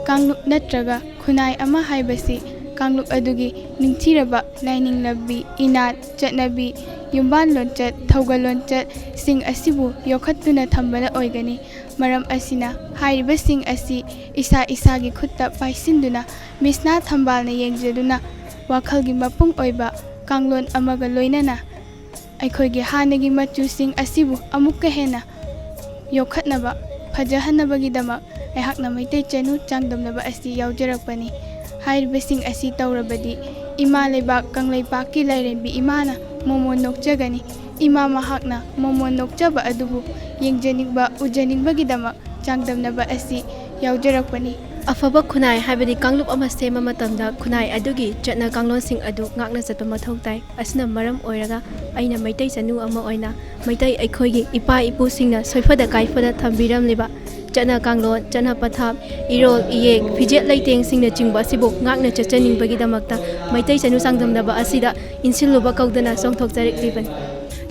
ꯀꯥꯡꯂꯨꯞ ꯅꯠꯇ꯭ꯔꯒ ꯈꯨꯟꯅꯥꯏ ꯑꯃ ꯍꯥꯏꯕꯁꯤ ꯀꯥꯡꯂꯨꯞ ꯑꯗꯨꯒꯤ ꯅꯤꯡꯊꯤꯔꯕ ꯂꯥꯏꯅꯤꯡ ꯂꯝꯕꯤ, ꯏꯅꯥꯠ, ꯆꯠꯅꯕꯤ, ꯌꯨꯝꯕꯥꯟ ꯂꯣꯟꯆꯠ, ꯊꯧꯒꯜ ꯂꯣꯟꯆꯠꯁꯤꯡ ꯑꯁꯤꯕꯨ ꯌꯣꯛꯈꯠꯇꯨꯅ ꯊꯝꯕꯅ ꯑꯣꯏꯒꯅꯤ꯫ ꯃꯔꯝ ꯑꯁꯤꯅ ꯍꯥꯏꯔꯤꯕꯁꯤꯡ ꯑꯁꯤ ꯏꯁꯥ ꯏꯁꯥꯒꯤ ꯈꯨꯠꯇ ꯄꯥꯏꯁꯤꯟꯗꯨꯅ, ꯃꯤꯠꯁꯅꯥ ꯊꯝꯕꯥꯜꯅ ꯌꯦꯡꯖꯗꯨꯅ, ꯋꯥꯈꯜꯒꯤ ꯃꯄꯨꯡ ꯑꯣꯏꯕ ꯀꯥꯡꯂꯣꯟ ꯑꯃꯒ ꯂꯣꯏꯅꯅ ꯑꯩꯈꯣꯏꯒꯤ ꯍꯥꯟꯅꯒꯤ ꯃꯆꯨꯁꯤꯡ ꯑꯁꯤꯕꯨ ꯑꯃꯨꯛꯀ ꯍꯦꯟꯅ ꯌꯣꯛꯈꯠꯅꯕ, ꯐꯖꯍꯟꯅꯕꯒꯤꯗꯃꯛ ꯑꯩꯍꯥꯛꯅ ꯃꯩꯇꯩ ꯆꯅꯨ ꯆꯥꯡꯗꯝꯅꯕ ꯑꯁꯤ ꯌꯥꯎꯖꯔꯛꯄꯅꯤ꯫ ꯍꯥꯏꯔꯤꯕꯁꯤꯡ ꯑꯁꯤ ꯇꯧꯔꯕꯗꯤ ꯏꯃꯥ ꯂꯩꯕꯥꯛ ꯀꯪꯂꯩꯄꯥꯛꯀꯤ ꯂꯥꯏꯔꯦꯝꯕꯤ ꯏꯃꯥꯅ ꯃꯣꯃꯣꯟ ꯅꯣꯛꯆꯒꯅꯤ꯫ ꯏꯃꯥ ꯃꯍꯥꯛꯅ ꯃꯣꯃꯣꯟ ꯅꯣꯛꯆꯕ ꯑꯗꯨꯕꯨ ꯌꯦꯡꯖꯅꯤꯡꯕ, ꯎꯖꯅꯤꯡꯕꯒꯤꯗꯃꯛ ꯆꯥꯡꯗꯝꯅꯕ ꯑꯁꯤ ꯌꯥꯎꯖꯔꯛꯄꯅꯤ꯫ ꯑꯐꯕ ꯈꯨꯟꯅꯥꯏ ꯍꯥꯏꯕꯗꯤ ꯀꯥꯡꯂꯨꯞ ꯑꯃ ꯁꯦꯝꯕ ꯃꯇꯝꯗ ꯈꯨꯟꯅꯥꯏ ꯑꯗꯨꯒꯤ ꯆꯠꯅ ꯀꯥꯡꯂꯣꯟꯁꯤꯡ ꯑꯗꯨ ꯉꯥꯛꯅ ꯆꯠꯄ ꯃꯊꯧ ꯇꯥꯏ꯫ ꯑꯁꯤꯅ ꯃꯔꯝ ꯑꯣꯏꯔꯒ ꯑꯩꯅ ꯃꯩꯇꯩ ꯆꯅꯨ ꯑꯃ ꯑꯣꯏꯅ ꯃꯩꯇꯩ ꯑꯩꯈꯣꯏꯒꯤ ꯏꯄꯥ ꯏꯄꯨꯁꯤꯡꯅ ꯁꯣꯏꯐꯗ ꯀꯥꯏꯐꯗ ꯊꯝꯕꯤꯔꯝꯂꯤꯕ ꯆꯠꯅ ꯀꯥꯡꯂꯣꯟ, ꯆꯠꯅ ꯄꯊꯥꯞ, ꯏꯔꯣꯜ ꯏꯌꯦꯛ, ꯐꯤꯖꯦꯠ ꯂꯩꯇꯦꯡꯁꯤꯡꯅꯆꯤꯡꯕ ꯑꯁꯤꯕꯨ ꯉꯥꯛꯅ ꯆꯠꯆꯅꯤꯡꯕꯒꯤꯗꯃꯛꯇ ꯃꯩꯇꯩ ꯆꯅꯨ ꯆꯥꯡꯗꯝꯅꯕ ꯑꯁꯤꯗ ꯏꯟꯁꯤꯜꯂꯨꯕ ꯀꯧꯗꯨꯅ ꯆꯣꯡꯊꯣꯛꯆꯔꯛꯂꯤꯕꯅꯤ꯫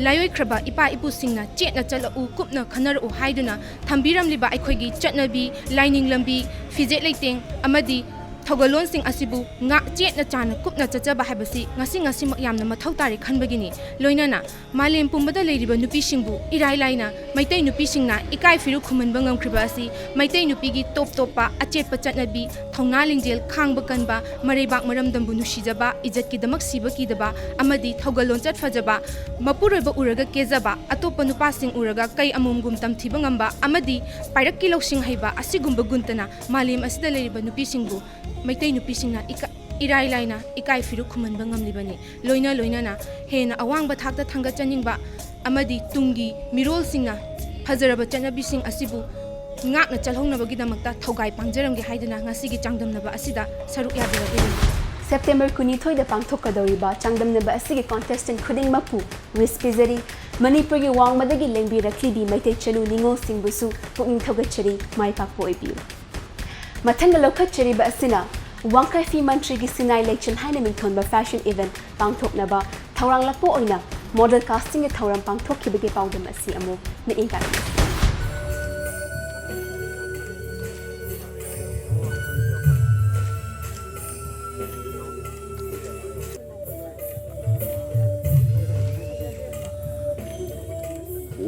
ꯂꯥꯏꯑꯣꯏꯈ꯭ꯔꯕ ꯏꯄꯥ ꯏꯄꯨꯁꯤꯡꯅ "ꯆꯦꯠꯅ ꯆꯠꯂꯛꯎ, ꯀꯨꯞꯅ ꯈꯟꯅꯔꯛꯎ" ꯍꯥꯏꯗꯨꯅ ꯊꯝꯕꯤꯔꯝꯂꯤꯕ ꯑꯩꯈꯣꯏꯒꯤ ꯆꯠꯅꯕꯤ, ꯂꯥꯏꯅꯤꯡ ꯂꯝꯕꯤ, ꯐꯤꯖꯦꯠ ꯂꯩꯇꯦꯡ ꯑꯃꯗꯤ ꯊꯧꯒꯜꯂꯣꯟꯁꯤꯡ ꯑꯁꯤꯕꯨ ꯉꯥꯛ-, ꯆꯦꯠꯅ ꯆꯥꯅ ꯀꯨꯞꯅ ꯆꯠꯆꯕ ꯍꯥꯏꯕꯁꯤ ꯉꯁꯤ ꯉꯁꯤꯃꯛ ꯌꯥꯝꯅ ꯃꯊꯧ ꯇꯥꯔꯦ ꯈꯟꯕꯒꯤꯅꯤ꯫ ꯂꯣꯏꯅꯅ ꯃꯥꯂꯦꯝ ꯄꯨꯝꯕꯗ ꯂꯩꯔꯤꯕ ꯅꯨꯄꯤꯁꯤꯡꯕꯨ ꯏꯔꯥꯏ ꯂꯥꯏꯅ ꯃꯩꯇꯩ ꯅꯨꯄꯤꯁꯤꯡꯅ ꯏꯀꯥꯏ ꯐꯤꯔꯨꯛ ꯈꯨꯝꯍꯟꯕ ꯉꯝꯈ꯭ꯔꯤꯕ ꯑꯁꯤ ꯃꯩꯇꯩ ꯅꯨꯄꯤꯒꯤ ꯇꯣꯞ ꯇꯣꯞꯄ ꯑꯆꯦꯠꯄ ꯆꯠꯅꯕꯤ, ꯊꯧꯅꯥ ꯂꯤꯡꯖꯦꯜ, ꯈꯥꯡꯕ ꯀꯟꯕ, ꯃꯔꯩꯕꯥꯛ ꯃꯔꯝꯗꯝꯕꯨ ꯅꯨꯡꯁꯤꯖꯕ, ꯏꯖꯠꯀꯤꯗꯃꯛ ꯁꯤꯕ ꯀꯤꯗꯕ ꯑꯃꯗꯤ ꯊꯧꯒꯜ ꯂꯣꯟꯆꯠ ꯐꯖꯕ, ꯃꯄꯨꯔꯣꯏꯕ ꯎꯔꯒ ꯀꯦꯖꯕ, ꯑꯇꯣꯞꯄ ꯅꯨꯄꯥꯁꯤꯡ ꯎꯔꯒ ꯀꯩ ꯑꯃꯣꯝꯒꯨꯝ ꯇꯝꯊꯤꯕ ꯉꯝꯕ ꯑꯃꯗꯤ ꯄꯥꯏꯔꯛꯀꯤ ꯂꯧꯁꯤꯡ ꯍꯩꯕ ꯑꯁꯤꯒꯨꯝꯕ ꯒꯨꯟꯇꯅ ꯃꯥꯂꯦꯝ ꯑꯁꯤꯗ ꯂꯩꯔꯤꯕ ꯅꯨꯄꯤꯁꯤꯡꯕꯨ ꯃꯩꯇꯩ ꯅꯨꯄꯤꯁꯤꯡꯅ ꯏꯀ-, ꯏꯔꯥꯏ ꯂꯥꯏꯅ ꯏꯀꯥꯏ ꯐꯤꯔꯨꯛ ꯈꯨꯝꯍꯟꯕ ꯉꯝꯂꯤꯕꯅꯤ꯫ ꯂꯣꯏꯅ ꯂꯣꯏꯅꯅ ꯍꯦꯟꯅ ꯑꯋꯥꯡꯕ ꯊꯥꯛꯇ ꯊꯥꯡꯒꯠꯆꯅꯤꯡꯕ ꯑꯃꯗꯤ ꯇꯨꯡꯒꯤ ꯃꯤꯔꯣꯜꯁꯤꯡꯅ ꯐꯖꯔꯕ ꯆꯠꯅꯕꯤꯁꯤꯡ ꯑꯁꯤꯕꯨ ꯉꯥꯛꯅ ꯆꯠꯍꯧꯅꯕꯒꯤꯗꯃꯛꯇ ꯊꯧꯒꯥꯏ ꯄꯥꯡꯖꯔꯝꯒꯦ ꯍꯥꯏꯗꯨꯅ ꯉꯁꯤꯒꯤ ꯆꯥꯡꯗꯝꯅꯕ ꯑꯁꯤꯗ ꯁꯔꯨꯛ ꯌꯥꯖꯔꯛꯂꯤꯕꯅꯤ꯫ ꯁꯦꯞꯇꯦꯝꯕꯔ ꯀꯨꯟꯅꯤꯊꯣꯏꯗ ꯄꯥꯡꯊꯣꯛꯀꯗꯧꯔꯤꯕ ꯆꯥꯡꯗꯝꯅꯕ ꯑꯁꯤꯒꯤ contestant ꯈꯨꯗꯤꯡꯃꯛꯄꯨ wish ꯄꯤꯖꯔꯤ꯫ ꯃꯅꯤꯄꯨꯔꯒꯤ ꯋꯥꯡꯃꯗꯒꯤ ꯂꯦꯡꯕꯤꯔꯛꯂꯤꯕꯤ ꯃꯩꯇꯩ ꯆꯅꯨ ꯅꯤꯉꯣꯜꯁꯤꯡꯕꯨꯁꯨ ꯄꯨꯛꯅꯤꯡ ꯊꯧꯒꯠꯆꯔꯤ꯫ ꯃꯥꯏ ꯄꯥꯛꯄ ꯑꯣꯏꯕꯤꯌꯨ꯫ ꯃꯊꯪꯗ ꯂꯧꯈꯠꯆꯔꯤꯕ ꯑꯁꯤꯅ ꯋꯥꯡꯈꯩ ꯐꯤ ꯃꯟꯇ꯭ꯔꯤꯒꯤ ꯁꯤꯅꯥꯏ ꯂꯩꯆꯤꯜ ꯍꯥꯏꯅ ꯃꯤꯡꯊꯣꯟꯕ fashion event ꯄꯥꯡꯊꯣꯛꯅꯕ ꯊꯧꯔꯥꯡꯂꯛꯄ ꯑꯣꯏꯅ model casting ꯒꯤ ꯊꯧꯔꯝ ꯄꯥꯡꯊꯣꯛꯈꯤꯕꯒꯤ ꯄꯥꯎꯗꯝ ꯑꯁꯤ ꯑꯃꯨꯛ ꯃꯤꯠꯌꯦꯡ ꯇꯥꯛꯄꯤꯌꯨ꯫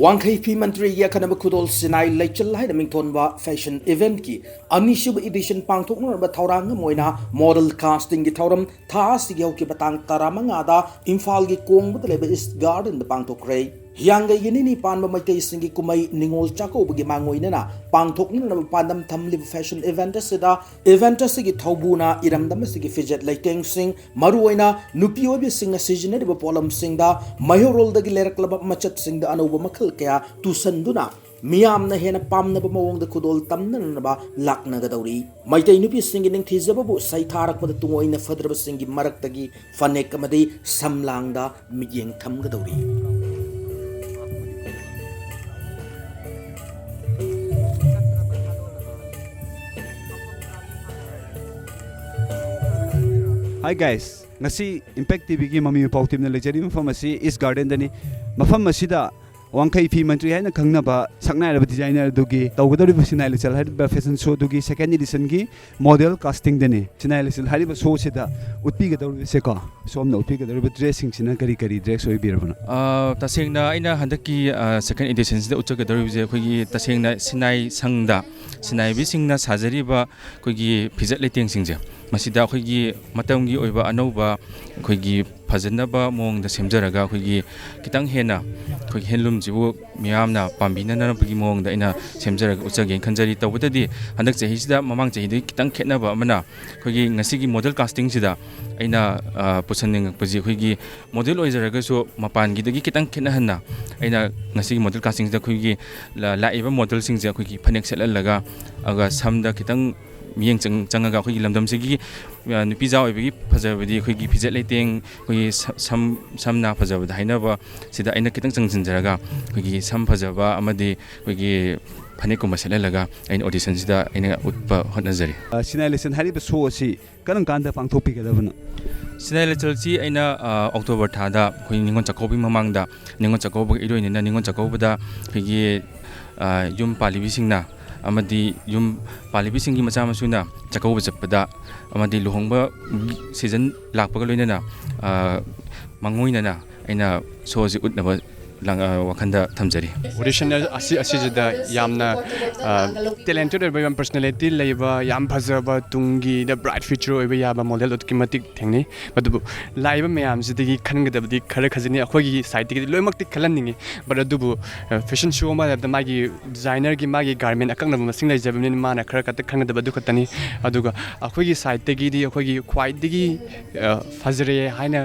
ꯋꯥꯡꯈꯩ ꯐꯤ ꯃꯟꯇ꯭ꯔꯤꯒꯤ ꯑꯈꯟꯅꯕ ꯈꯨꯗꯣꯜ ꯁꯤꯅꯥꯏ ꯂꯩꯆꯤꯜ ꯍꯥꯏꯅ ꯃꯤꯡꯊꯣꯟꯕ fashion event ꯀꯤ ꯑꯅꯤꯁꯨꯕ edition ꯄꯥꯡꯊꯣꯛꯅꯅꯕ ꯊꯧꯔꯥꯡ ꯑꯃ ꯑꯣꯏꯅ model casting ꯒꯤ ꯊꯧꯔꯝ ꯊꯥ ꯑꯁꯤꯒꯤ ꯍꯧꯈꯤꯕ ꯇꯥꯡ ꯇꯔꯥꯃꯉꯥꯗ ꯏꯝꯐꯥꯜꯒꯤ ꯀꯣꯡꯕꯗ ꯂꯩꯕ East Garden ꯗ ꯄꯥꯡꯊꯣꯛꯈ꯭ꯔꯦ꯫ ꯍꯤꯌꯥꯡꯒꯩꯒꯤ ꯅꯤꯅꯤ ꯄꯥꯟꯕ ꯃꯩꯇꯩꯁꯤꯡꯒꯤ ꯀꯨꯝꯍꯩ ꯅꯤꯉꯣꯜ ꯆꯥꯛꯀꯧꯕꯒꯤ ꯃꯥꯡꯑꯣꯏꯅꯅ ꯄꯥꯡꯊꯣꯛꯅꯅꯕ ꯄꯥꯟꯗꯝ ꯊꯝꯂꯤꯕ fashion event ꯑꯁꯤꯗ event ꯑꯁꯤꯒꯤ ꯊꯧꯕꯨꯅ ꯏꯔꯝꯗꯝ ꯑꯁꯤꯒꯤ ꯐꯤꯖꯦꯠ ꯂꯩꯇꯦꯡꯁꯤꯡ, ꯃꯔꯨꯑꯣꯏꯅ ꯅꯨꯄꯤ ꯑꯣꯏꯕꯤꯁꯤꯡꯅ ꯁꯤꯖꯤꯟꯅꯔꯤꯕ ꯄꯣꯠꯂꯝꯁꯤꯡꯗ ꯃꯩꯍꯧꯔꯣꯜꯗꯒꯤ ꯂꯩꯔꯛꯂꯕ ꯃꯆꯠꯁꯤꯡꯗ ꯑꯅꯧꯕ ꯃꯈꯜ ꯀꯌꯥ ꯇꯨꯁꯟꯗꯨꯅ ꯃꯤꯌꯥꯝꯅ ꯍꯦꯟꯅ ꯄꯥꯝꯅꯕ ꯃꯑꯣꯡꯗ ꯈꯨꯗꯣꯜ ꯇꯝꯅꯅꯕ ꯂꯥꯛꯅꯒꯗꯧꯔꯤ꯫ ꯃꯩꯇꯩ ꯅꯨꯄꯤꯁꯤꯡꯒꯤ ꯅꯤꯡꯊꯤꯖꯕꯕꯨ ꯁꯩꯊꯥꯔꯛꯄꯗ ꯇꯨꯡꯑꯣꯏꯅ ꯐꯗ꯭ꯔꯕꯁꯤꯡꯒꯤ ꯃꯔꯛꯇꯒꯤ ꯐꯅꯦꯛ ꯑꯃꯗꯤ ꯁꯝꯂꯥꯡꯗ ꯃꯤꯠꯌꯦꯡ ꯊꯝꯒꯗꯧꯔꯤ꯫ Hi guys, ꯉꯁꯤ Impact ꯇꯤꯚꯤꯒꯤ ꯃꯃꯤ ꯃꯄꯥꯎ ꯇꯤꯝꯅ ꯂꯩꯖꯔꯤꯕ ꯃꯐꯝ ꯑꯁꯤ ꯏꯁ ꯒꯥꯔꯗꯦꯟꯗꯅꯤ꯫ ꯃꯐꯝ ꯑꯁꯤꯗ ꯋꯥꯡꯈꯩ ꯐꯤ ꯃꯟꯇ꯭ꯔꯤ ꯍꯥꯏꯅ ꯈꯪꯅꯕ ꯁꯛꯅꯥꯏꯔꯕ ꯗꯤꯖꯥꯏꯅꯔ ꯑꯗꯨꯒꯤ ꯇꯧꯒꯗꯧꯔꯤꯕ ꯁꯤꯅꯥꯏ ꯂꯤꯆꯜ ꯍꯥꯏꯔꯤꯕ ꯐꯦꯁꯟ ꯁꯣ ꯑꯗꯨꯒꯤ ꯁꯦꯀꯦꯟ ꯏꯗꯤꯁꯟꯒꯤ ꯃꯣꯗꯦꯜ ꯀꯥꯁꯇꯤꯡꯗꯅꯤ꯫ ꯁꯤꯅꯥꯏ ꯂꯤꯆꯜ ꯍꯥꯏꯔꯤꯕ ꯁꯣꯁꯤꯗ ꯎꯠꯄꯤꯒꯗꯧꯔꯤꯕꯁꯦꯀꯣ, ꯁꯣꯝꯅ ꯎꯠꯄꯤꯒꯗꯧꯔꯤꯕ ꯗ꯭ꯔꯦꯁꯁꯤꯡꯁꯤꯅ ꯀꯔꯤ ꯀꯔꯤ ꯗ꯭ꯔꯦꯁ ꯑꯣꯏꯕꯤꯔꯕꯅꯣ? ꯑ, ꯇꯁꯦꯡꯅ ꯑꯩꯅ ꯍꯟꯗꯛꯀꯤ, ꯑ, ꯁꯦꯀꯦꯟ ꯏꯗꯤꯁꯟꯁꯤꯗ ꯎꯠꯆꯒꯗꯧꯔꯤꯕꯁꯦ ꯑꯩꯈꯣꯏꯒꯤ ꯇꯁꯦꯡꯅ ꯁꯤꯅꯥꯏ ꯁꯪꯗ ꯁꯤꯅꯥꯏꯕꯤꯁꯤꯡꯅ ꯁꯥꯖꯔꯤꯕ ꯑꯩꯈꯣꯏꯒꯤ ꯐꯤꯖꯦꯠ ꯂꯩꯇꯦꯡꯁꯤꯡꯁꯦ, ꯃꯁꯤꯗ ꯑꯩꯈꯣꯏꯒꯤ ꯃꯇꯝꯒꯤ ꯑꯣꯏꯕ ꯑꯅꯧꯕ ꯑꯩꯈꯣꯏꯒꯤ ꯐꯖꯅꯕ ꯃꯑꯣꯡꯗ ꯁꯦꯝꯖꯔꯒ ꯑꯩꯈꯣꯏꯒꯤ ꯈꯤꯇꯪ ꯍꯦꯟꯅ ꯑꯩꯈꯣꯏꯒꯤ ꯍꯦꯟꯂꯨꯝꯁꯤꯕꯨ ꯃꯤꯌꯥꯝꯅ ꯄꯥꯝꯕꯤꯅꯅꯕꯒꯤ ꯃꯑꯣꯡꯗ ꯑꯩꯅ ꯁꯦꯝꯖꯔꯒ ꯎꯠꯆꯒꯦꯅ ꯈꯟꯖꯔꯤ꯫ ꯇꯧꯕꯇꯗꯤ ꯍꯟꯗꯛ ꯆꯍꯤꯁꯤꯗ ꯃꯃꯥꯡ ꯆꯍꯤꯗꯒꯤ ꯈꯤꯇꯪ ꯈꯦꯠꯅꯕ ꯑꯃꯅ ꯑꯩꯈꯣꯏꯒꯤ ꯉꯁꯤꯒꯤ ꯃꯣꯗꯦꯜ ꯀꯥꯁꯇꯤꯡꯁꯤꯗ ꯑꯩꯅ, ꯑ, ꯄꯨꯁꯟꯅꯤꯡꯉꯛꯄꯁꯤ ꯑꯩꯈꯣꯏꯒꯤ ꯃꯣꯗꯦꯜ ꯑꯣꯏꯖꯔꯒꯁꯨ ꯃꯄꯥꯟꯒꯤꯗꯒꯤ ꯈꯤꯇꯪ ꯈꯦꯠꯅꯍꯟꯅ ꯑꯩꯅ ꯉꯁꯤꯒꯤ ꯃꯣꯗꯦꯜ ꯀꯥꯁꯇꯤꯡꯁꯤꯗ ꯑꯩꯈꯣꯏꯒꯤ ꯂ-, ꯂꯥꯛꯏꯕ ꯃꯣꯗꯦꯜꯁꯤꯡꯁꯦ ꯑꯩꯈꯣꯏꯒꯤ ꯐꯅꯦꯛ ꯁꯦꯠꯍꯜꯂꯒ, ꯑꯗꯨꯒ ꯁꯝꯗ ꯈꯤꯇꯪ ꯃꯤꯠꯌꯦꯡ ꯆꯪ-, ꯆꯪꯉꯒ ꯑꯩꯈꯣꯏꯒꯤ ꯂꯝꯗꯝꯁꯤꯒꯤ, ꯑ, ꯅꯨꯄꯤꯖꯥ ꯑꯣꯏꯕꯒꯤ ꯐꯖꯕꯗꯤ ꯑꯩꯈꯣꯏꯒꯤ ꯐꯤꯖꯦꯠ ꯂꯩꯇꯦꯡ, ꯑꯩꯈꯣꯏꯒꯤ ꯁ-, ꯁꯝ, ꯁꯝ ꯅꯥ ꯐꯖꯕꯗ ꯍꯥꯏꯅꯕ ꯁꯤꯗ ꯑꯩꯅ ꯈꯤꯇꯪ ꯆꯪꯁꯤꯟꯖꯔꯒ ꯑꯩꯈꯣꯏꯒꯤ ꯁꯝ ꯐꯖꯕ ꯑꯃꯗꯤ ꯑꯩꯈꯣꯏꯒꯤ ꯐꯅꯦꯛꯀꯨꯝꯕ ꯁꯦꯠꯍꯜꯂꯒ ꯑꯩꯅ ꯑꯣꯗꯤꯁꯟꯁꯤꯗ ꯑꯩꯅ ꯎꯠꯄ ꯍꯣꯠꯅꯖꯔꯤ꯫ ꯑ, ꯁꯤꯅꯥꯏ ꯂꯤꯆꯜ ꯍꯥꯏꯔꯤꯕ ꯁꯣ ꯑꯁꯤ ꯀꯔꯝ ꯀꯥꯟꯗ ꯄꯥꯡꯊꯣꯛꯄꯤꯒꯗꯕꯅꯣ? ꯁꯤꯅꯥꯏ ꯂꯤꯆꯜꯁꯤ ꯑꯩꯅ, ꯑ, ꯑꯣꯛꯇꯣꯕꯔ ꯊꯥꯗ ꯑꯩꯈꯣꯏ ꯅꯤꯉꯣꯜ ꯆꯥꯛꯀꯧꯕꯒꯤ ꯃꯃꯥꯡꯗ, ꯅꯤꯉꯣꯜ ꯆꯥꯛꯀꯧꯕꯒꯤ ꯏꯔꯣꯏꯅꯅ ꯅꯤꯉꯣꯜ ꯆꯥꯛꯀꯧꯕꯗ ꯑꯩꯈꯣꯏꯒꯤ, ꯑ, ꯌꯨꯝ ꯄꯥꯜꯂꯤꯕꯤꯁꯤꯡꯅ ꯑꯃꯗꯤ ꯌꯨꯝ ꯄꯥꯜꯂꯤꯕꯤꯁꯤꯡꯒꯤ ꯃꯆꯥ ꯃꯁꯨꯅ ꯆꯥꯛꯀꯧꯕ ꯆꯠꯄꯗ ꯑꯃꯗꯤ ꯂꯨꯍꯣꯡꯕ ꯁꯤꯖꯟ ꯂꯥꯛꯄꯒ ꯂꯣꯏꯅꯅ, ꯑ, ꯃꯥꯡꯑꯣꯏꯅꯅ ꯑꯩꯅ ꯁꯣꯁꯤ ꯎꯠꯅꯕ ꯂꯥꯡ-, ꯑ, ꯋꯥꯈꯜꯗ ꯊꯝꯖꯔꯤ꯫ ꯑꯣꯗꯤꯁꯟ ꯑꯁꯤ, ꯑꯁꯤꯁꯤꯗ ꯌꯥꯝꯅ, ꯑ, ꯇꯦꯂꯦꯟꯇꯦꯠ ꯑꯣꯏꯕ, ꯌꯥꯝ ꯄꯔꯁꯣꯅꯦꯂꯤꯇꯤ ꯂꯩꯕ, ꯌꯥꯝ ꯐꯖꯕ, ꯇꯨꯡꯒꯤꯗ ꯕ꯭ꯔꯥꯏꯠ ꯐ꯭ꯌꯨꯆꯔ ꯑꯣꯏꯕ ꯌꯥꯕ ꯃꯣꯗꯦꯜ ꯑꯗꯨꯛꯀꯤ ꯃꯇꯤꯛ ꯊꯦꯡꯅꯩ꯫ ꯑꯗꯨꯕꯨ ꯂꯥꯛꯏꯕ ꯃꯌꯥꯝꯁꯤꯗꯒꯤ ꯈꯟꯒꯗꯕꯗꯤ ꯈꯔ ꯈꯖꯤꯛꯅꯤ꯫ ꯑꯩꯈꯣꯏꯒꯤ ꯁꯥꯏꯠꯇꯒꯤꯗꯤ ꯂꯣꯏꯅꯃꯛꯇꯤ ꯈꯜꯍꯟꯅꯤꯡꯉꯤ, but ꯑꯗꯨꯕꯨ, ꯑ, ꯐꯦꯁꯟ ꯁꯣ ꯑꯃ ꯍꯥꯏꯕꯗ ꯃꯥꯒꯤ ꯗꯤꯖꯥꯏꯅꯔꯒꯤ ꯃꯥꯒꯤ ꯒꯥꯔꯃꯦꯟ ꯑꯀꯛꯅꯕ ꯃꯁꯤꯡ ꯂꯩꯖꯕꯅꯤꯅ ꯃꯥꯅ ꯈꯔ ꯈꯛꯇ ꯈꯟꯒꯗꯕ ꯑꯗꯨ ꯈꯛꯇꯅꯤ꯫ ꯑꯗꯨꯒ ꯑꯩꯈꯣꯏꯒꯤ ꯁꯥꯏꯠꯇꯒꯤꯗꯤ ꯑꯩꯈꯣꯏꯒꯤ ꯈ꯭ꯋꯥꯏꯗꯒꯤ, ꯑ, ꯐꯖꯔꯦ ꯍꯥꯏꯅ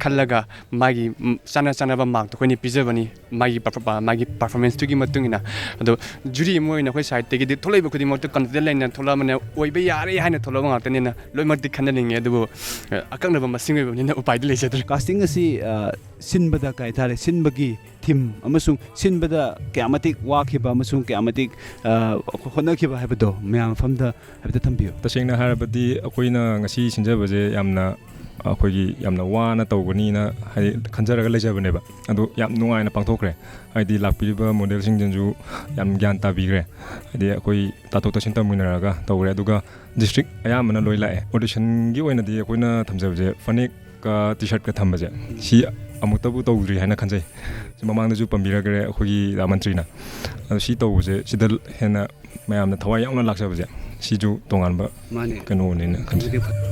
ꯈꯜꯂꯒ ꯃꯥꯒꯤ, ꯎꯝ, ꯆꯥꯅ ꯆꯥꯅꯕ ꯃꯥꯔꯛꯇꯣ ꯑꯩꯈꯣꯏꯅ ꯄꯤꯖꯕꯅꯤ, ꯃꯥꯒꯤ ꯄꯔꯐ-, ꯃꯥꯒꯤ ꯄꯔꯐꯣꯔꯃꯦꯟꯁꯇꯨꯒꯤ ꯃꯇꯨꯡ ꯏꯟꯅ꯫ ꯑꯗꯣ ꯖꯨꯔꯤ ꯑꯃ ꯑꯣꯏꯅ ꯑꯩꯈꯣꯏ ꯁꯥꯏꯠꯇꯒꯤꯗꯤ ꯊꯣꯛꯂꯛꯏꯕ ꯈꯨꯗꯤꯡꯃꯛꯇ ꯀꯟꯐꯤꯗꯦꯟ ꯂꯩꯅ ꯊꯣꯛꯂꯛꯑꯕꯅꯤꯅ, ꯑꯣꯏꯕ ꯌꯥꯔꯦ ꯍꯥꯏꯅ ꯊꯣꯛꯂꯛꯑꯕ ꯉꯥꯛꯇꯅꯤꯅ ꯂꯣꯏꯅꯃꯛꯇꯤ ꯈꯟꯅꯅꯤꯡꯉꯦ, ꯑꯗꯨꯕꯨ, ꯑ, ꯑꯀꯛꯅꯕ ꯃꯁꯤꯡ ꯑꯣꯏꯕꯅꯤꯅ ꯎꯄꯥꯏꯗꯤ ꯂꯩꯖꯗ꯭ꯔꯦ꯫ ꯀꯥꯁꯇꯤꯡ ꯑꯁꯤ, ꯑ, ꯁꯤꯟꯕꯗ ꯀꯩ ꯍꯥꯏꯇꯥꯔꯦ, ꯁꯤꯟꯕꯒꯤ ꯊꯤꯝ ꯑꯃꯁꯨꯡ ꯁꯤꯟꯕꯗ ꯀꯌꯥ ꯃꯇꯤꯛ ꯋꯥꯈꯤꯕ ꯑꯃꯁꯨꯡ ꯀꯌꯥ ꯃꯇꯤꯛ, ꯑ, ꯍꯣꯠꯅꯈꯤꯕ ꯍꯥꯏꯕꯗꯣ ꯃꯌꯥꯝ ꯃꯐꯝꯗ ꯍꯥꯏꯐꯦꯠꯇ ꯊꯝꯕꯤꯌꯨ꯫ ꯇꯁꯦꯡꯅ ꯍꯥꯏꯔꯕꯗꯤ ꯑꯩꯈꯣꯏꯅ ꯉꯁꯤ ꯁꯤꯟꯖꯕꯁꯦ ꯌꯥꯝꯅ ꯑꯩꯈꯣꯏꯒꯤ ꯌꯥꯝꯅ ꯋꯥꯅ ꯇꯧꯒꯅꯤꯅ ꯍꯥꯏꯗꯤ ꯈꯟꯖꯔꯒ ꯂꯩꯖꯕꯅꯦꯕ꯫ ꯑꯗꯣ ꯌꯥꯝ ꯅꯨꯡꯉꯥꯏꯅ ꯄꯥꯡꯊꯣꯛꯈ꯭ꯔꯦ꯫ ꯍꯥꯏꯗꯤ ꯂꯥꯛꯄꯤꯔꯤꯕ ꯃꯣꯗꯦꯜꯁꯤꯡꯁꯤꯅꯁꯨ ꯌꯥꯝ ꯒ꯭ꯌꯥꯟ ꯇꯥꯕꯤꯈ꯭ꯔꯦ꯫ ꯍꯥꯏꯗꯤ ꯑꯩꯈꯣꯏ ꯇꯥꯊꯣꯛ ꯇꯥꯁꯤꯟ ꯇꯧꯃꯤꯟꯅꯔꯒ ꯇꯧꯈ꯭ꯔꯦ꯫ ꯑꯗꯨꯒ ꯗꯤꯁꯇ꯭ꯔꯤꯛ ꯑꯌꯥꯝꯕꯅ ꯂꯣꯏ ꯂꯥꯛꯑꯦ꯫ ꯑꯣꯗꯤꯁꯟꯒꯤ ꯑꯣꯏꯅꯗꯤ ꯑꯩꯈꯣꯏꯅ ꯊꯝꯖꯕꯁꯦ ꯐꯅꯦꯛꯀ ꯇꯤ ꯁꯥꯔꯠꯀ ꯊꯝꯕꯁꯦ, ꯁꯤ ꯑꯃꯨꯛꯇꯕꯨ ꯇꯧꯗ꯭ꯔꯤ ꯍꯥꯏꯅ ꯈꯟꯖꯩ꯫ ꯁꯤ ꯃꯃꯥꯡꯗꯁꯨ ꯄꯟꯕꯤꯔꯈ꯭ꯔꯦ ꯑꯩꯈꯣꯏꯒꯤ ꯃꯟꯇ꯭ꯔꯤꯅ꯫ ꯑꯗꯣ ꯁꯤ ꯇꯧꯕꯁꯦ, ꯁꯤꯗ ꯍꯦꯟꯅ ꯃꯌꯥꯝꯅ ꯊꯋꯥꯏ ꯌꯥꯎꯅ ꯂꯥꯛꯆꯕꯁꯦ, ꯁꯤꯁꯨ ꯇꯣꯉꯥꯟꯕ ꯃꯥꯅꯦ꯫ ꯀꯩꯅꯣꯅꯦꯅ ꯈꯟꯖꯩ꯫ ꯑꯗꯨꯗꯤ ꯐ-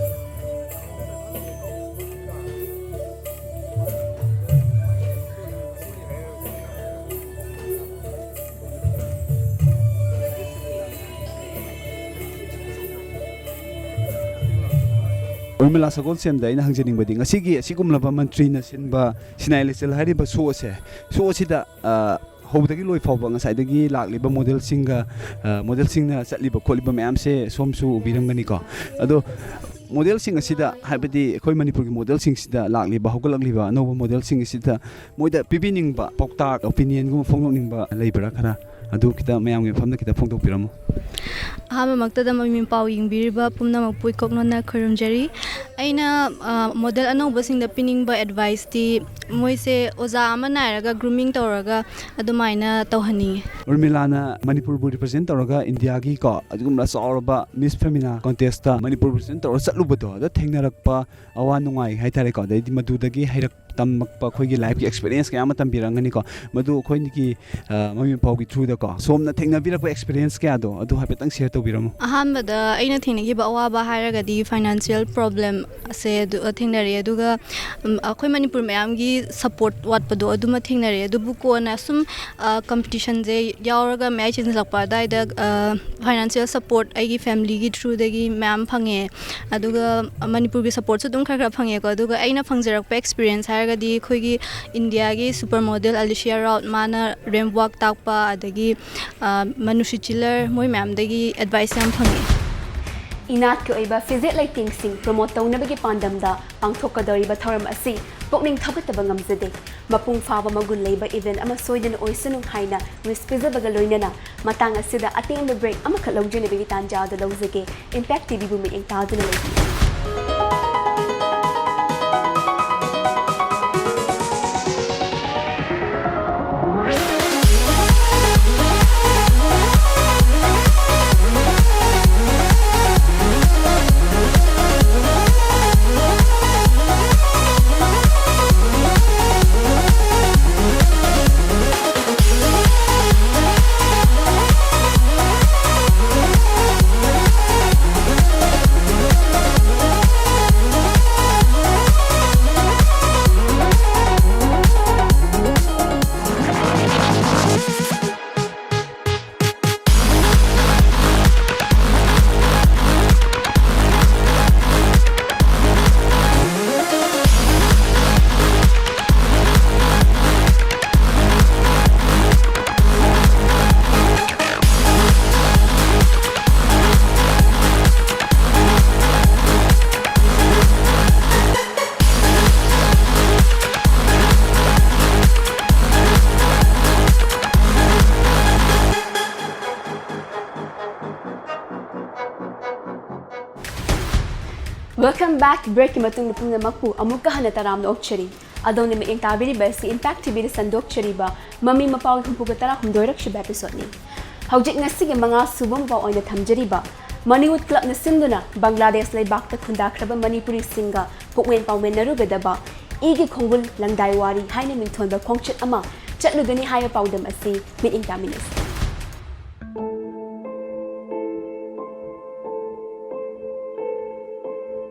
ꯎꯔꯃꯤꯂꯥ ꯁꯒꯣꯜꯁꯦꯝꯗ ꯑꯩꯅ ꯍꯪꯖꯅꯤꯡꯕꯗꯤ, ꯉꯁꯤꯒꯤ ꯑꯁꯤꯒꯨꯝꯂꯕ ꯃꯟꯇ꯭ꯔꯤꯅ ꯁꯤꯟꯕ ꯁꯤꯅꯥꯏ ꯂꯩꯆꯤꯜ ꯍꯥꯏꯔꯤꯕ ꯁꯣ ꯑꯁꯦ, ꯁꯣ ꯑꯁꯤꯗ, ꯑ, ꯍꯧꯕꯗꯒꯤ ꯂꯣꯏ ꯐꯥꯎꯕ ꯉꯁꯥꯏꯗꯒꯤ ꯂꯥꯛꯂꯤꯕ ꯃꯣꯗꯦꯜꯁꯤꯡꯒ, ꯑ, ꯃꯣꯗꯦꯜꯁꯤꯡꯅ ꯆꯠꯂꯤꯕ ꯈꯣꯠꯂꯤꯕ ꯃꯌꯥꯝꯁꯦ ꯁꯣꯝꯁꯨ ꯎꯕꯤꯔꯝꯒꯅꯤꯀꯣ꯫ ꯑꯗꯣ ꯃꯣꯗꯦꯜꯁꯤꯡ ꯑꯁꯤꯗ, ꯍꯥꯏꯕꯗꯤ ꯑꯩꯈꯣꯏ ꯃꯅꯤꯄꯨꯔꯒꯤ ꯃꯣꯗꯦꯜꯁꯤꯡꯁꯤꯗ ꯂꯥꯛꯂꯤꯕ, ꯍꯧꯒꯠꯂꯛꯂꯤꯕ ꯑꯅꯧꯕ ꯃꯣꯗꯦꯜꯁꯤꯡ ꯑꯁꯤꯗ ꯃꯣꯏꯗ ꯄꯤꯕꯤꯅꯤꯡꯕ ꯄꯥꯎꯇꯥꯛ, ꯑꯣꯄꯤꯅꯤꯌꯟꯒꯨꯝꯕ ꯐꯣꯡꯗꯣꯛꯅꯤꯡꯕ ꯂꯩꯕ꯭ꯔꯥ? ꯈꯔ ꯑꯗꯨ ꯈꯤꯇꯪ ꯃꯌꯥꯝꯒꯤ ꯃꯐꯝꯗ ꯈꯤꯇꯪ ꯐꯣꯡꯗꯣꯛꯄꯤꯔꯝꯃꯨ꯫ ꯑꯍꯥꯟꯕꯃꯛꯇꯗ ꯃꯃꯤ ꯄꯥꯎ ꯌꯦꯡꯕꯤꯔꯤꯕ ꯄꯨꯝꯅꯃꯛꯄꯨ ꯏꯀꯣꯛ ꯅꯣꯟꯅ ꯈꯣꯏꯔꯨꯝꯖꯔꯤ꯫ ꯑꯩꯅ, ꯑ, ꯃꯣꯗꯦꯜ ꯑꯅꯧꯕꯁꯤꯡꯗ ꯄꯤꯅꯤꯡꯕ ꯑꯦꯗꯚꯥꯏꯁꯇꯤ, ꯃꯣꯏꯁꯦ ꯑꯣꯖꯥ ꯑꯃ ꯅꯥꯏꯔꯒ ꯒ꯭ꯔꯨꯃꯤꯡ ꯇꯧꯔꯒ ꯑꯗꯨꯃꯥꯏꯅ ꯇꯧꯍꯟꯅꯤꯡꯉꯤ꯫ ꯎꯔꯃꯤꯂꯥꯅ ꯃꯅꯤꯄꯨꯔꯕꯨ ꯔꯤꯄ꯭ꯔꯖꯦꯟ ꯇꯧꯔꯒ ꯏꯟꯗꯤꯌꯥꯒꯤꯀꯣ ꯑꯗꯨꯒꯨꯝꯕ ꯆꯥꯎꯔꯕ ꯃꯤꯁ ꯐꯦꯃꯤꯅꯥ ꯀꯣꯟꯇꯦꯁꯇ ꯃꯅꯤꯄꯨꯔ ꯔꯤꯄ꯭ꯔꯖꯦꯟ ꯇꯧꯔꯒ ꯆꯠꯂꯨꯕꯗꯣ, ꯑꯗ ꯊꯦꯡꯅꯔꯛꯄ ꯑꯋꯥ ꯅꯨꯡꯉꯥꯏ ꯍꯥꯏꯇꯥꯔꯦꯀꯣ, ꯑꯗꯩꯗꯤ ꯃꯗꯨꯗꯒꯤ ꯍꯩꯔꯛ ꯇꯝꯃꯛꯄ ꯑꯩꯈꯣꯏꯒꯤ ꯂꯥꯏꯐꯀꯤ ꯑꯦꯛꯁꯄꯤꯔꯤꯌꯦꯟꯁ ꯀꯌꯥ ꯑꯃ ꯇꯝꯕꯤꯔꯝꯒꯅꯤꯀꯣ꯫ ꯃꯗꯨ ꯑꯩꯈꯣꯏꯒꯤ, ꯑ, ꯃꯃꯤ ꯄꯥꯎꯒꯤ ꯊ꯭ꯔꯨꯗꯀꯣ ꯁꯣꯝꯅ ꯊꯦꯡꯅꯕꯤꯔꯛꯄ ꯑꯦꯛꯁꯄꯤꯔꯤꯌꯦꯟꯁ ꯀꯌꯥꯗꯣ ꯑꯗꯨ ꯍꯥꯏꯐꯦꯠꯇꯪ ꯁꯤꯌꯔ ꯇꯧꯕꯤꯔꯝꯃꯨ꯫ ꯑꯍꯥꯟꯕꯗ ꯑꯩꯅ ꯊꯦꯡꯅꯈꯤꯕ ꯑꯋꯥꯕ ꯍꯥꯏꯔꯒꯗꯤ ꯐꯥꯏꯅꯥꯟꯁꯤꯌꯦꯜ ꯄ꯭ꯔꯣꯕ꯭ꯂꯦꯝ ꯑꯁꯦ ꯑꯗꯨ, ꯑ, ꯊꯦꯡꯅꯔꯦ꯫ ꯑꯗꯨꯒ, ꯎꯝ, ꯑꯩꯈꯣꯏ ꯃꯅꯤꯄꯨꯔ ꯃꯌꯥꯝꯒꯤ ꯁꯄꯣꯔꯠ ꯋꯥꯠꯄꯗꯣ ꯑꯗꯨꯃ ꯊꯦꯡꯅꯔꯦ꯫ ꯑꯗꯨꯕꯨ ꯀꯣꯟꯅ ꯁꯨꯝ, ꯑ, ꯀꯝꯄꯤꯇꯤꯁꯟꯁꯦ ꯌꯥꯎꯔꯒ ꯃꯌꯥꯏ ꯆꯟꯁꯤꯜꯂꯛꯄ ꯑꯗꯨꯋꯥꯏꯗ, ꯑ, ꯐꯥꯏꯅꯥꯟꯁꯤꯌꯦꯜ ꯁꯄꯣꯔꯠ ꯑꯩꯒꯤ ꯐꯦꯃꯤꯂꯤꯒꯤ ꯊ꯭ꯔꯨꯗꯒꯤ ꯃꯌꯥꯝ ꯐꯪꯉꯦ꯫ ꯑꯗꯨꯒ ꯃꯅꯤꯄꯨꯔꯒꯤ ꯁꯄꯣꯔꯠꯁꯨ ꯑꯗꯨꯝ ꯈꯔ ꯈꯔ ꯐꯪꯉꯦꯀꯣ꯫ ꯑꯗꯨꯒ ꯑꯩꯅ ꯐꯪꯖꯔꯛꯄ ꯑꯦꯛꯁꯄꯤꯔꯤꯌꯦꯟꯁ ꯍꯥꯏꯔꯒꯗꯤ ꯑꯩꯈꯣꯏꯒꯤ ꯏꯟꯗꯤꯌꯥꯒꯤ ꯁꯨꯄꯔ ꯃꯣꯗꯦꯜ ꯑꯂꯤꯁꯤꯌꯥ ꯔꯥꯎꯠ, ꯃꯥꯅ ꯔꯦꯝꯞ ꯋꯥꯛ ꯇꯥꯛꯄ, ꯑꯗꯒꯤ, ꯑ, ꯃꯅꯨꯁꯤ ꯆꯤꯂꯔ, ꯃꯣꯏ ꯃꯌꯥꯝꯗꯒꯤ ꯑꯦꯗꯚꯥꯏꯁ ꯌꯥꯝ ꯐꯪꯉꯦ꯫ ꯏꯅꯥꯠꯀꯤ ꯑꯣꯏꯕ ꯐꯤꯖꯦꯠ ꯂꯩꯇꯦꯡꯁꯤꯡ ꯄ꯭ꯔꯃꯣꯠ ꯇꯧꯅꯕꯒꯤ ꯄꯥꯟꯗꯝꯗ ꯄꯥꯡꯊꯣꯛꯀꯗꯧꯔꯤꯕ ꯊꯧꯔꯝ ꯑꯁꯤ ꯄꯨꯛꯅꯤꯡ ꯊꯧꯒꯠꯇꯕ ꯉꯝꯖꯗꯦ꯫ ꯃꯄꯨꯡ ꯐꯥꯕ ꯃꯒꯨꯟ ꯂꯩꯕ ꯏꯚꯦꯟꯠ ꯑꯃ ꯁꯣꯏꯗꯅ ꯑꯣꯏꯁꯅꯨ ꯍꯥꯏꯅ ꯋꯤꯁ ꯄꯤꯖꯕꯒ ꯂꯣꯏꯅꯅ ꯃꯇꯥꯡ ꯑꯁꯤꯗ ꯑꯇꯦꯟꯕ ꯕ꯭ꯔꯦꯛ ꯑꯃꯈꯛ ꯂꯧꯖꯅꯕꯒꯤ ꯇꯥꯟꯖꯥ ꯑꯗꯨ ꯂꯧꯖꯒꯦ꯫ ꯏꯝꯄꯦꯛ ꯇꯤꯚꯤꯕꯨ ꯃꯤꯠꯌꯦꯡ ꯇꯥꯗꯨꯅ ꯂꯩꯕꯤꯌꯨ꯫ Welcome back. Breakꯀꯤ ꯃꯇꯨꯡꯗ ꯄꯨꯝꯅꯃꯛꯄꯨ ꯑꯃꯨꯛꯀ ꯍꯟꯅ ꯇꯔꯥꯝꯅ ꯑꯣꯛꯆꯔꯤ꯫ ꯑꯗꯣꯝꯅ ꯃꯤꯠꯌꯦꯡ ꯇꯥꯕꯤꯔꯤꯕ ꯑꯁꯤ Impact TVꯗ ꯁꯟꯗꯣꯛꯆꯔꯤꯕ ꯃꯃꯤ ꯃꯄꯥꯒꯤ ꯍꯨꯝꯐꯨꯒ ꯇꯔꯥꯍꯨꯝꯗꯣꯏꯔꯛꯁꯨꯕ episodeꯅꯤ꯫ ꯍꯧꯖꯤꯛ ꯉꯁꯤꯒꯤ ꯃꯉꯥ ꯁꯨꯕ ꯃꯄꯥ ꯑꯣꯏꯅ ꯊꯝꯖꯔꯤꯕ ꯃꯅꯤꯋꯨꯗ ꯀ꯭ꯂꯕꯅ ꯁꯤꯟꯗꯨꯅ ꯕꯪꯒ꯭ꯂꯥꯗꯦꯁ ꯂꯩꯕꯥꯛꯇ ꯈꯨꯟꯗꯥꯈ꯭ꯔꯕ ꯃꯅꯤꯄꯨꯔꯤꯁꯤꯡꯒ ꯄꯨꯛꯃꯦꯟ ꯄꯥꯎꯃꯤꯟꯅꯔꯨꯒꯗꯕ ꯏꯒꯤ ꯈꯣꯡꯒꯨꯜ ꯂꯪꯗꯥꯏ ꯋꯥꯔꯤ ꯍꯥꯏꯅ ꯃꯤꯡꯊꯣꯟꯕ ꯈꯣꯡꯆꯠ ꯑꯃ ꯆꯠꯂꯨꯒꯅꯤ ꯍꯥꯏꯕ ꯄꯥꯎꯗꯝ ꯑꯁꯤ ꯃꯤꯠꯌꯦꯡ ꯇꯥꯃꯤꯟꯅꯁꯤ꯫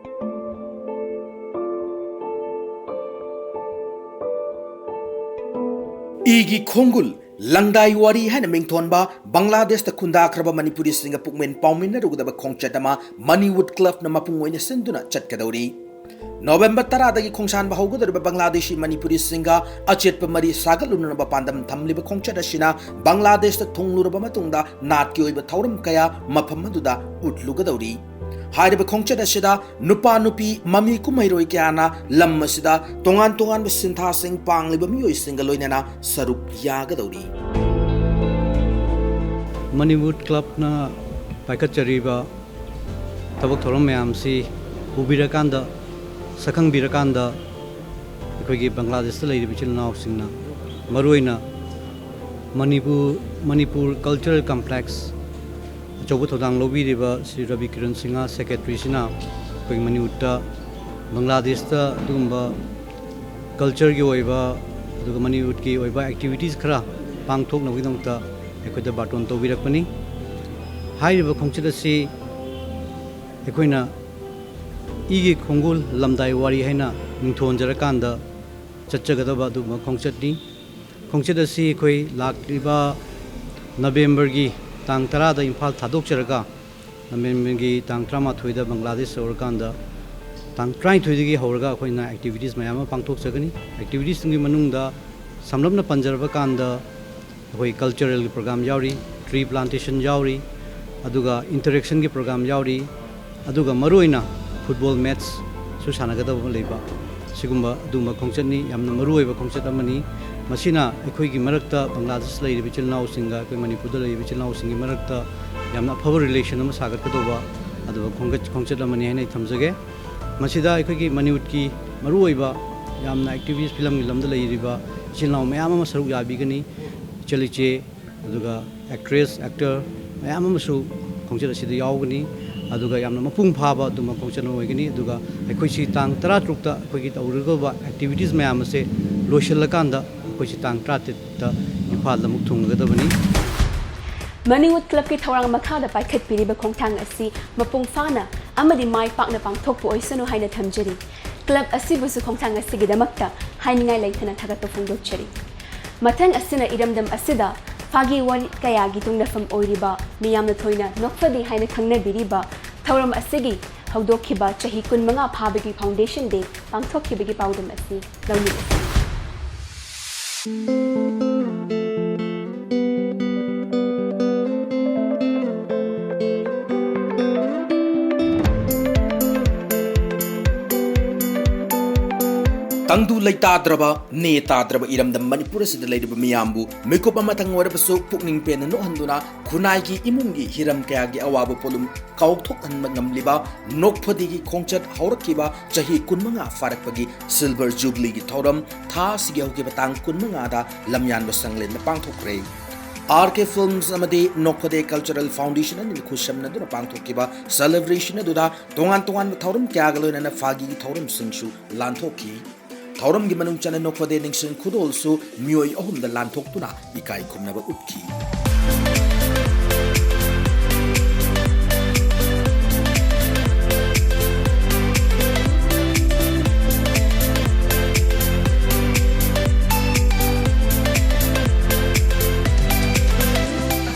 ꯏꯒꯤ ꯈꯣꯡꯒꯨꯜ ꯂꯪꯗꯥꯏ ꯋꯥꯔꯤ ꯍꯥꯏꯅ ꯃꯤꯡꯊꯣꯟꯕ ꯕꯪꯒ꯭ꯂꯥꯗꯦꯁꯇ ꯈꯨꯟꯗꯥꯈ꯭ꯔꯕ ꯃꯅꯤꯄꯨꯔꯤꯁꯤꯡꯒ ꯄꯨꯛꯃꯦꯟ ꯄꯥꯎꯃꯤꯟꯅꯔꯨꯒꯗꯕ ꯈꯣꯡꯆꯠ ꯑꯃ ꯃꯅꯤꯋꯨꯗ ꯀ꯭ꯂꯕꯅ ꯃꯄꯨꯡ ꯑꯣꯏꯅ ꯁꯤꯟꯗꯨꯅ ꯆꯠꯀꯗꯧꯔꯤ꯫ ꯅꯣꯕꯦꯝꯕꯔ ꯇꯔꯥꯗꯒꯤ ꯈꯣꯡꯁꯥꯟꯕ ꯍꯧꯒꯗꯧꯔꯤꯕ ꯕꯪꯒ꯭ꯂꯥꯗꯦꯁꯤ ꯃꯅꯤꯄꯨꯔꯤꯁꯤꯡꯒ ꯑꯆꯦꯠꯄ ꯃꯔꯤ ꯁꯥꯒꯠꯂꯨꯅꯅꯕ ꯄꯥꯟꯗꯝ ꯊꯝꯂꯤꯕ ꯈꯣꯡꯆꯠ ꯑꯁꯤꯅ ꯕꯪꯒ꯭ꯂꯥꯗꯦꯁꯇ ꯊꯨꯡꯂꯨꯔꯕ ꯃꯇꯨꯡꯗ ꯅꯥꯠꯀꯤ ꯑꯣꯏꯕ ꯊꯧꯔꯝ ꯀꯌꯥ ꯃꯐꯝ ꯑꯗꯨꯗ ꯎꯠꯂꯨꯒꯗꯧꯔꯤ꯫ ꯍꯥꯏꯔꯤꯕ ꯈꯣꯡꯆꯠ ꯑꯁꯤꯗ ꯅꯨꯄꯥ ꯅꯨꯄꯤ ꯃꯃꯤ ꯀꯨꯝꯍꯩꯔꯣꯏ ꯀꯌꯥꯅ ꯂꯝ ꯑꯁꯤꯗ ꯇꯣꯉꯥꯟ ꯇꯣꯉꯥꯟꯕ ꯁꯤꯟꯊꯥꯁꯤꯡ ꯄꯥꯡꯂꯤꯕ ꯃꯤꯑꯣꯏꯁꯤꯡꯒ ꯂꯣꯏꯅꯅ ꯁꯔꯨꯛ ꯌꯥꯒꯗꯧꯔꯤ꯫ ꯃꯅꯤꯋꯨꯗ ꯀ꯭ꯂꯕꯅ ꯄꯥꯏꯈꯠꯆꯔꯤꯕ ꯊꯕꯛ ꯊꯧꯔꯝ ꯃꯌꯥꯝꯁꯤ ꯎꯕꯤꯔꯀꯥꯟꯗ, ꯁꯛꯈꯪꯕꯤꯔꯀꯥꯟꯗ, ꯑꯩꯈꯣꯏꯒꯤ ꯕꯪꯒ꯭ꯂꯥꯗꯦꯁꯇ ꯂꯩꯔꯤꯕ ꯏꯆꯤꯜ ꯏꯅꯥꯎꯁꯤꯡꯅ, ꯃꯔꯨꯑꯣꯏꯅ ꯃꯅꯤꯄꯨꯔ, ꯃꯅꯤꯄꯨꯔ ꯀꯜꯆꯔꯦꯜ ꯀꯝꯄ꯭ꯂꯦꯛꯁ ꯑꯆꯧꯕ ꯊꯧꯗꯥꯡ ꯂꯧꯕꯤꯔꯤꯕ ꯁ꯭ꯔꯤ ꯔꯕꯤ ꯀꯤꯔꯟ ꯁꯤꯡꯍ, ꯁꯦꯀ꯭ꯔꯦꯇꯔꯤꯁꯤꯅ ꯑꯩꯈꯣꯏꯒꯤ ꯃꯅꯤꯄꯨꯔꯗ, ꯕꯪꯒ꯭ꯂꯥꯗꯦꯁꯇ ꯑꯗꯨꯒꯨꯝꯕ ꯀꯜꯆꯔꯒꯤ ꯑꯣꯏꯕ ꯑꯗꯨꯒ ꯃꯅꯤꯄꯨꯔꯒꯤ ꯑꯣꯏꯕ ꯑꯦꯛꯇꯤꯚꯤꯇꯤꯁ ꯈꯔ ꯄꯥꯡꯊꯣꯛꯅꯕꯒꯤꯗꯃꯛꯇ ꯑꯩꯈꯣꯏꯗ ꯕꯥꯔꯇꯣꯟ ꯇꯧꯕꯤꯔꯛꯄꯅꯤ꯫ ꯍꯥꯏꯔꯤꯕ ꯈꯣꯡꯆꯠ ꯑꯁꯤ ꯑꯩꯈꯣꯏꯅ ꯏꯒꯤ ꯈꯣꯡꯒꯨꯜ ꯂꯝꯗꯥꯏ ꯋꯥꯔꯤ ꯍꯥꯏꯅ ꯃꯤꯡꯊꯣꯟꯖꯔꯀꯥꯟꯗ ꯆꯠꯆꯒꯗꯕ ꯑꯗꯨꯒꯨꯝꯕ ꯈꯣꯡꯆꯠꯅꯤ꯫ ꯈꯣꯡꯆꯠ ꯑꯁꯤ ꯑꯩꯈꯣꯏ ꯂꯥꯛꯂꯤꯕ ꯅꯕꯦꯝꯕꯔꯒꯤ ꯇꯥꯡ ꯇꯔꯥꯗ ꯏꯝꯐꯥꯜ ꯊꯥꯗꯣꯛꯆꯔꯒ, ꯅꯕꯦꯝꯕꯔꯒꯤ ꯇꯥꯡ ꯇꯔꯥꯃꯥꯊꯣꯏꯗ ꯕꯪꯒ꯭ꯂꯥꯗꯦꯁ ꯌꯧꯔꯀꯥꯟꯗ, ꯇꯥꯡ ꯇꯔꯥꯅꯤꯊꯣꯏꯗꯒꯤ ꯍꯧꯔꯒ ꯑꯩꯈꯣꯏꯅ ꯑꯦꯛꯇꯤꯚꯤꯇꯤꯁ ꯃꯌꯥꯝ ꯑꯃ ꯄꯥꯡꯊꯣꯛꯆꯒꯅꯤ꯫ ꯑꯦꯛꯇꯤꯚꯤꯇꯤꯁꯁꯤꯡꯒꯤ ꯃꯅꯨꯡꯗ ꯁꯝꯂꯞꯅ ꯄꯟꯖꯔꯕ ꯀꯥꯟꯗ, ꯑꯩꯈꯣꯏ ꯀꯜꯆꯔꯦꯜꯒꯤ ꯄ꯭ꯔꯣꯒ꯭ꯔꯥꯝ ꯌꯥꯎꯔꯤ, ꯇ꯭ꯔꯤ ꯄ꯭ꯂꯥꯟꯇꯦꯁꯟ ꯌꯥꯎꯔꯤ, ꯑꯗꯨꯒ ꯏꯟꯇꯔꯦꯛꯁꯟꯒꯤ ꯄ꯭ꯔꯣꯒ꯭ꯔꯥꯝ ꯌꯥꯎꯔꯤ, ꯑꯗꯨꯒ ꯃꯔꯨꯑꯣꯏꯅ ꯐꯨꯠꯕꯣꯜ ꯃꯦꯠꯆꯁꯨ ꯁꯥꯟꯅꯒꯗꯕ ꯑꯃ ꯂꯩꯕ, ꯁꯤꯒꯨꯝꯕ ꯑꯗꯨꯒꯨꯝꯕ ꯈꯣꯡꯆꯠꯅꯤ꯫ ꯌꯥꯝꯅ ꯃꯔꯨꯑꯣꯏꯕ ꯈꯣꯡꯆꯠ ꯑꯃꯅꯤ꯫ ꯃꯁꯤꯅ ꯑꯩꯈꯣꯏꯒꯤ ꯃꯔꯛꯇ, ꯕꯪꯒ꯭ꯂꯥꯗꯦꯁ ꯂꯩꯔꯤꯕ ꯏꯆꯤꯜ ꯏꯅꯥꯎꯁꯤꯡꯒ ꯑꯩꯈꯣꯏ ꯃꯅꯤꯄꯨꯔꯗ ꯂꯩꯔꯤꯕ ꯏꯆꯤꯜ ꯏꯅꯥꯎꯁꯤꯡꯒꯤ ꯃꯔꯛꯇ ꯌꯥꯝꯅ ꯑꯐꯕ ꯔꯤꯂꯦꯁꯟ ꯑꯃ ꯁꯥꯒꯠꯀꯗꯧꯕ ꯑꯗꯨꯒ ꯈꯣꯡꯆꯠ, ꯈꯣꯡꯆꯠ ꯑꯃꯅꯤ ꯍꯥꯏꯅ ꯑꯩ ꯊꯝꯖꯒꯦ꯫ ꯃꯁꯤꯗ ꯑꯩꯈꯣꯏꯒꯤ ꯃꯅꯤꯋꯨꯗꯀꯤ ꯃꯔꯨꯑꯣꯏꯕ ꯌꯥꯝꯅ ꯑꯦꯛꯇꯤꯚꯤꯁ ꯐꯤꯂꯝꯒꯤ ꯂꯝꯗ ꯂꯩꯔꯤꯕ ꯏꯆꯤꯜ ꯏꯅꯥꯎ ꯃꯌꯥꯝ ꯑꯃ ꯁꯔꯨꯛ ꯌꯥꯕꯤꯒꯅꯤ꯫ ꯏꯆꯜ ꯏꯆꯦ, ꯑꯗꯨꯒ ꯑꯦꯛꯇ꯭ꯔꯦꯁ, ꯑꯦꯛꯇꯔ ꯃꯌꯥꯝ ꯑꯃꯁꯨ ꯈꯣꯡꯆꯠ ꯑꯁꯤꯗ ꯌꯥꯎꯒꯅꯤ꯫ ꯑꯗꯨꯒ ꯌꯥꯝꯅ ꯃꯄꯨꯡ ꯐꯥꯕ ꯑꯗꯨꯃꯛ ꯈꯣꯡꯆꯠ ꯑꯃ ꯑꯣꯏꯒꯅꯤ꯫ ꯑꯗꯨꯒ ꯑꯩꯈꯣꯏꯁꯤ ꯇꯥꯡ ꯇꯔꯥꯇꯔꯨꯛꯇ ꯑꯩꯈꯣꯏꯒꯤ ꯇꯧꯒꯗꯧꯕ ꯑꯦꯛꯇꯤꯚꯤꯇꯤꯁ ꯃꯌꯥꯝ ꯑꯁꯦ ꯂꯣꯏꯁꯤꯜꯂꯀꯥꯟꯗ ꯑꯩꯈꯣꯏꯁꯤ ꯇꯥꯡ ꯇꯔꯥꯇꯔꯦꯠꯇ ꯏꯝꯐꯥꯜꯗ ꯑꯃꯨꯛ ꯊꯨꯡꯂꯒꯗꯕꯅꯤ꯫ ꯃꯅꯤꯋꯨꯗ ꯀ꯭ꯂꯕꯀꯤ ꯊꯧꯔꯥꯡ ꯃꯈꯥꯗ ꯄꯥꯏꯈꯠꯄꯤꯔꯤꯕ ꯈꯣꯡꯊꯥꯡ ꯑꯁꯤ ꯃꯄꯨꯡ ꯐꯥꯅ ꯑꯃꯗꯤ ꯃꯥꯏ ꯄꯥꯛꯅ ꯄꯥꯡꯊꯣꯛꯄ ꯑꯣꯏꯁꯅꯨ ꯍꯥꯏꯅ ꯊꯝꯖꯔꯤ꯫ ꯀ꯭ꯂꯕ ꯑꯁꯤꯕꯨꯁꯨ ꯈꯣꯡꯊꯥꯡ ꯑꯁꯤꯒꯤꯗꯃꯛꯇ ꯍꯥꯏꯅꯤꯡꯉꯥꯏ ꯂꯩꯇꯅ ꯊꯥꯒꯠꯄ ꯐꯣꯡꯗꯣꯛꯆꯔꯤ꯫ ꯃꯊꯪ ꯑꯁꯤꯅ ꯏꯔꯝꯗꯝ ꯑꯁꯤꯗ ꯐꯥꯒꯤ ꯋꯥꯔꯤ ꯀꯌꯥꯒꯤ ꯇꯨꯡꯅꯐꯝ ꯑꯣꯏꯔꯤꯕ, ꯃꯤꯌꯥꯝꯅ ꯊꯣꯏꯅ ꯅꯣꯛꯐꯗꯦ ꯍꯥꯏꯅ ꯈꯪꯅꯕꯤꯔꯤꯕ ꯊꯧꯔꯝ ꯑꯁꯤꯒꯤ ꯍꯧꯗꯣꯛꯈꯤꯕ ꯆꯍꯤ ꯀꯨꯟꯃꯉꯥ ꯐꯥꯕꯒꯤ ꯐꯥꯎꯟꯗꯦꯁꯟ ꯗꯦ ꯄꯥꯡꯊꯣꯛꯈꯤꯕꯒꯤ ꯄꯥꯎꯗꯝ ꯑꯁꯤ ꯂꯧꯃꯤꯟꯅꯁꯤ꯫ ꯇꯪꯗꯨ ꯂꯩꯇꯥꯗ꯭ꯔꯕ, ꯅꯦ ꯇꯥꯗ꯭ꯔꯕ ꯏꯔꯝꯗꯝ ꯃꯅꯤꯄꯨꯔ ꯑꯁꯤꯗ ꯂꯩꯔꯤꯕ ꯃꯤꯌꯥꯝꯕꯨ ꯃꯤꯀꯨꯞ ꯑꯃꯇꯪ ꯑꯣꯏꯔꯕꯁꯨ ꯄꯨꯛꯅꯤꯡ ꯄꯦꯟꯅ ꯅꯣꯛꯍꯟꯗꯨꯅ, ꯈꯨꯟꯅꯥꯏꯒꯤ ꯏꯃꯨꯡꯒꯤ ꯍꯤꯔꯝ ꯀꯌꯥꯒꯤ ꯑꯋꯥꯕ ꯄꯣꯠꯂꯨꯝ ꯀꯥꯎꯊꯣꯛꯍꯟꯕ ꯉꯝꯂꯤꯕ ꯅꯣꯛꯐꯗꯦꯒꯤ ꯈꯣꯡꯆꯠ ꯍꯧꯔꯛꯈꯤꯕ ꯆꯍꯤ ꯀꯨꯟꯃꯉꯥ ꯐꯥꯔꯛꯄꯒꯤ ꯁꯤꯜꯚꯔ ꯖꯨꯕꯂꯤꯒꯤ ꯊꯧꯔꯝ ꯊꯥ ꯑꯁꯤꯒꯤ ꯍꯧꯈꯤꯕ ꯇꯥꯡ ꯀꯨꯟꯃꯉꯥꯗ ꯂꯝꯌꯥꯟꯕ ꯁꯪꯂꯦꯟꯗ ꯄꯥꯡꯊꯣꯛꯈ꯭ꯔꯦ꯫ ꯑꯥꯔ ꯀꯦ ꯐꯤꯜꯝꯁ ꯑꯃꯗꯤ ꯅꯣꯛꯐꯗꯦ ꯀꯜꯆꯔꯦꯜ ꯐꯥꯎꯟꯗꯦꯁꯟ ꯑꯅꯤꯅ ꯈꯨꯠꯁꯝꯅꯗꯨꯅ ꯄꯥꯡꯊꯣꯛꯈꯤꯕ ꯁꯦꯂꯦꯕ꯭ꯔꯦꯁꯟ ꯑꯗꯨꯗ ꯇꯣꯉꯥꯟ ꯇꯣꯉꯥꯟꯕ ꯊꯧꯔꯝ ꯀꯌꯥꯒ ꯂꯣꯏꯅꯅ ꯐꯥꯒꯤꯒꯤ ꯊꯧꯔꯝꯁꯤꯡꯁꯨ ꯂꯥꯟꯊꯣꯛꯈꯤ꯫ ꯊꯧꯔꯝꯒꯤ ꯃꯅꯨꯡ ꯆꯟꯅ ꯅꯣꯛꯐꯗꯦ ꯅꯤꯡꯁꯤꯡ ꯈꯨꯗꯣꯜꯁꯨ ꯃꯤꯑꯣꯏ ꯑꯍꯨꯝꯗ ꯂꯥꯟꯊꯣꯛꯇꯨꯅ ꯏꯀꯥꯏ ꯈꯨꯝꯅꯕ ꯎꯠꯈꯤ꯫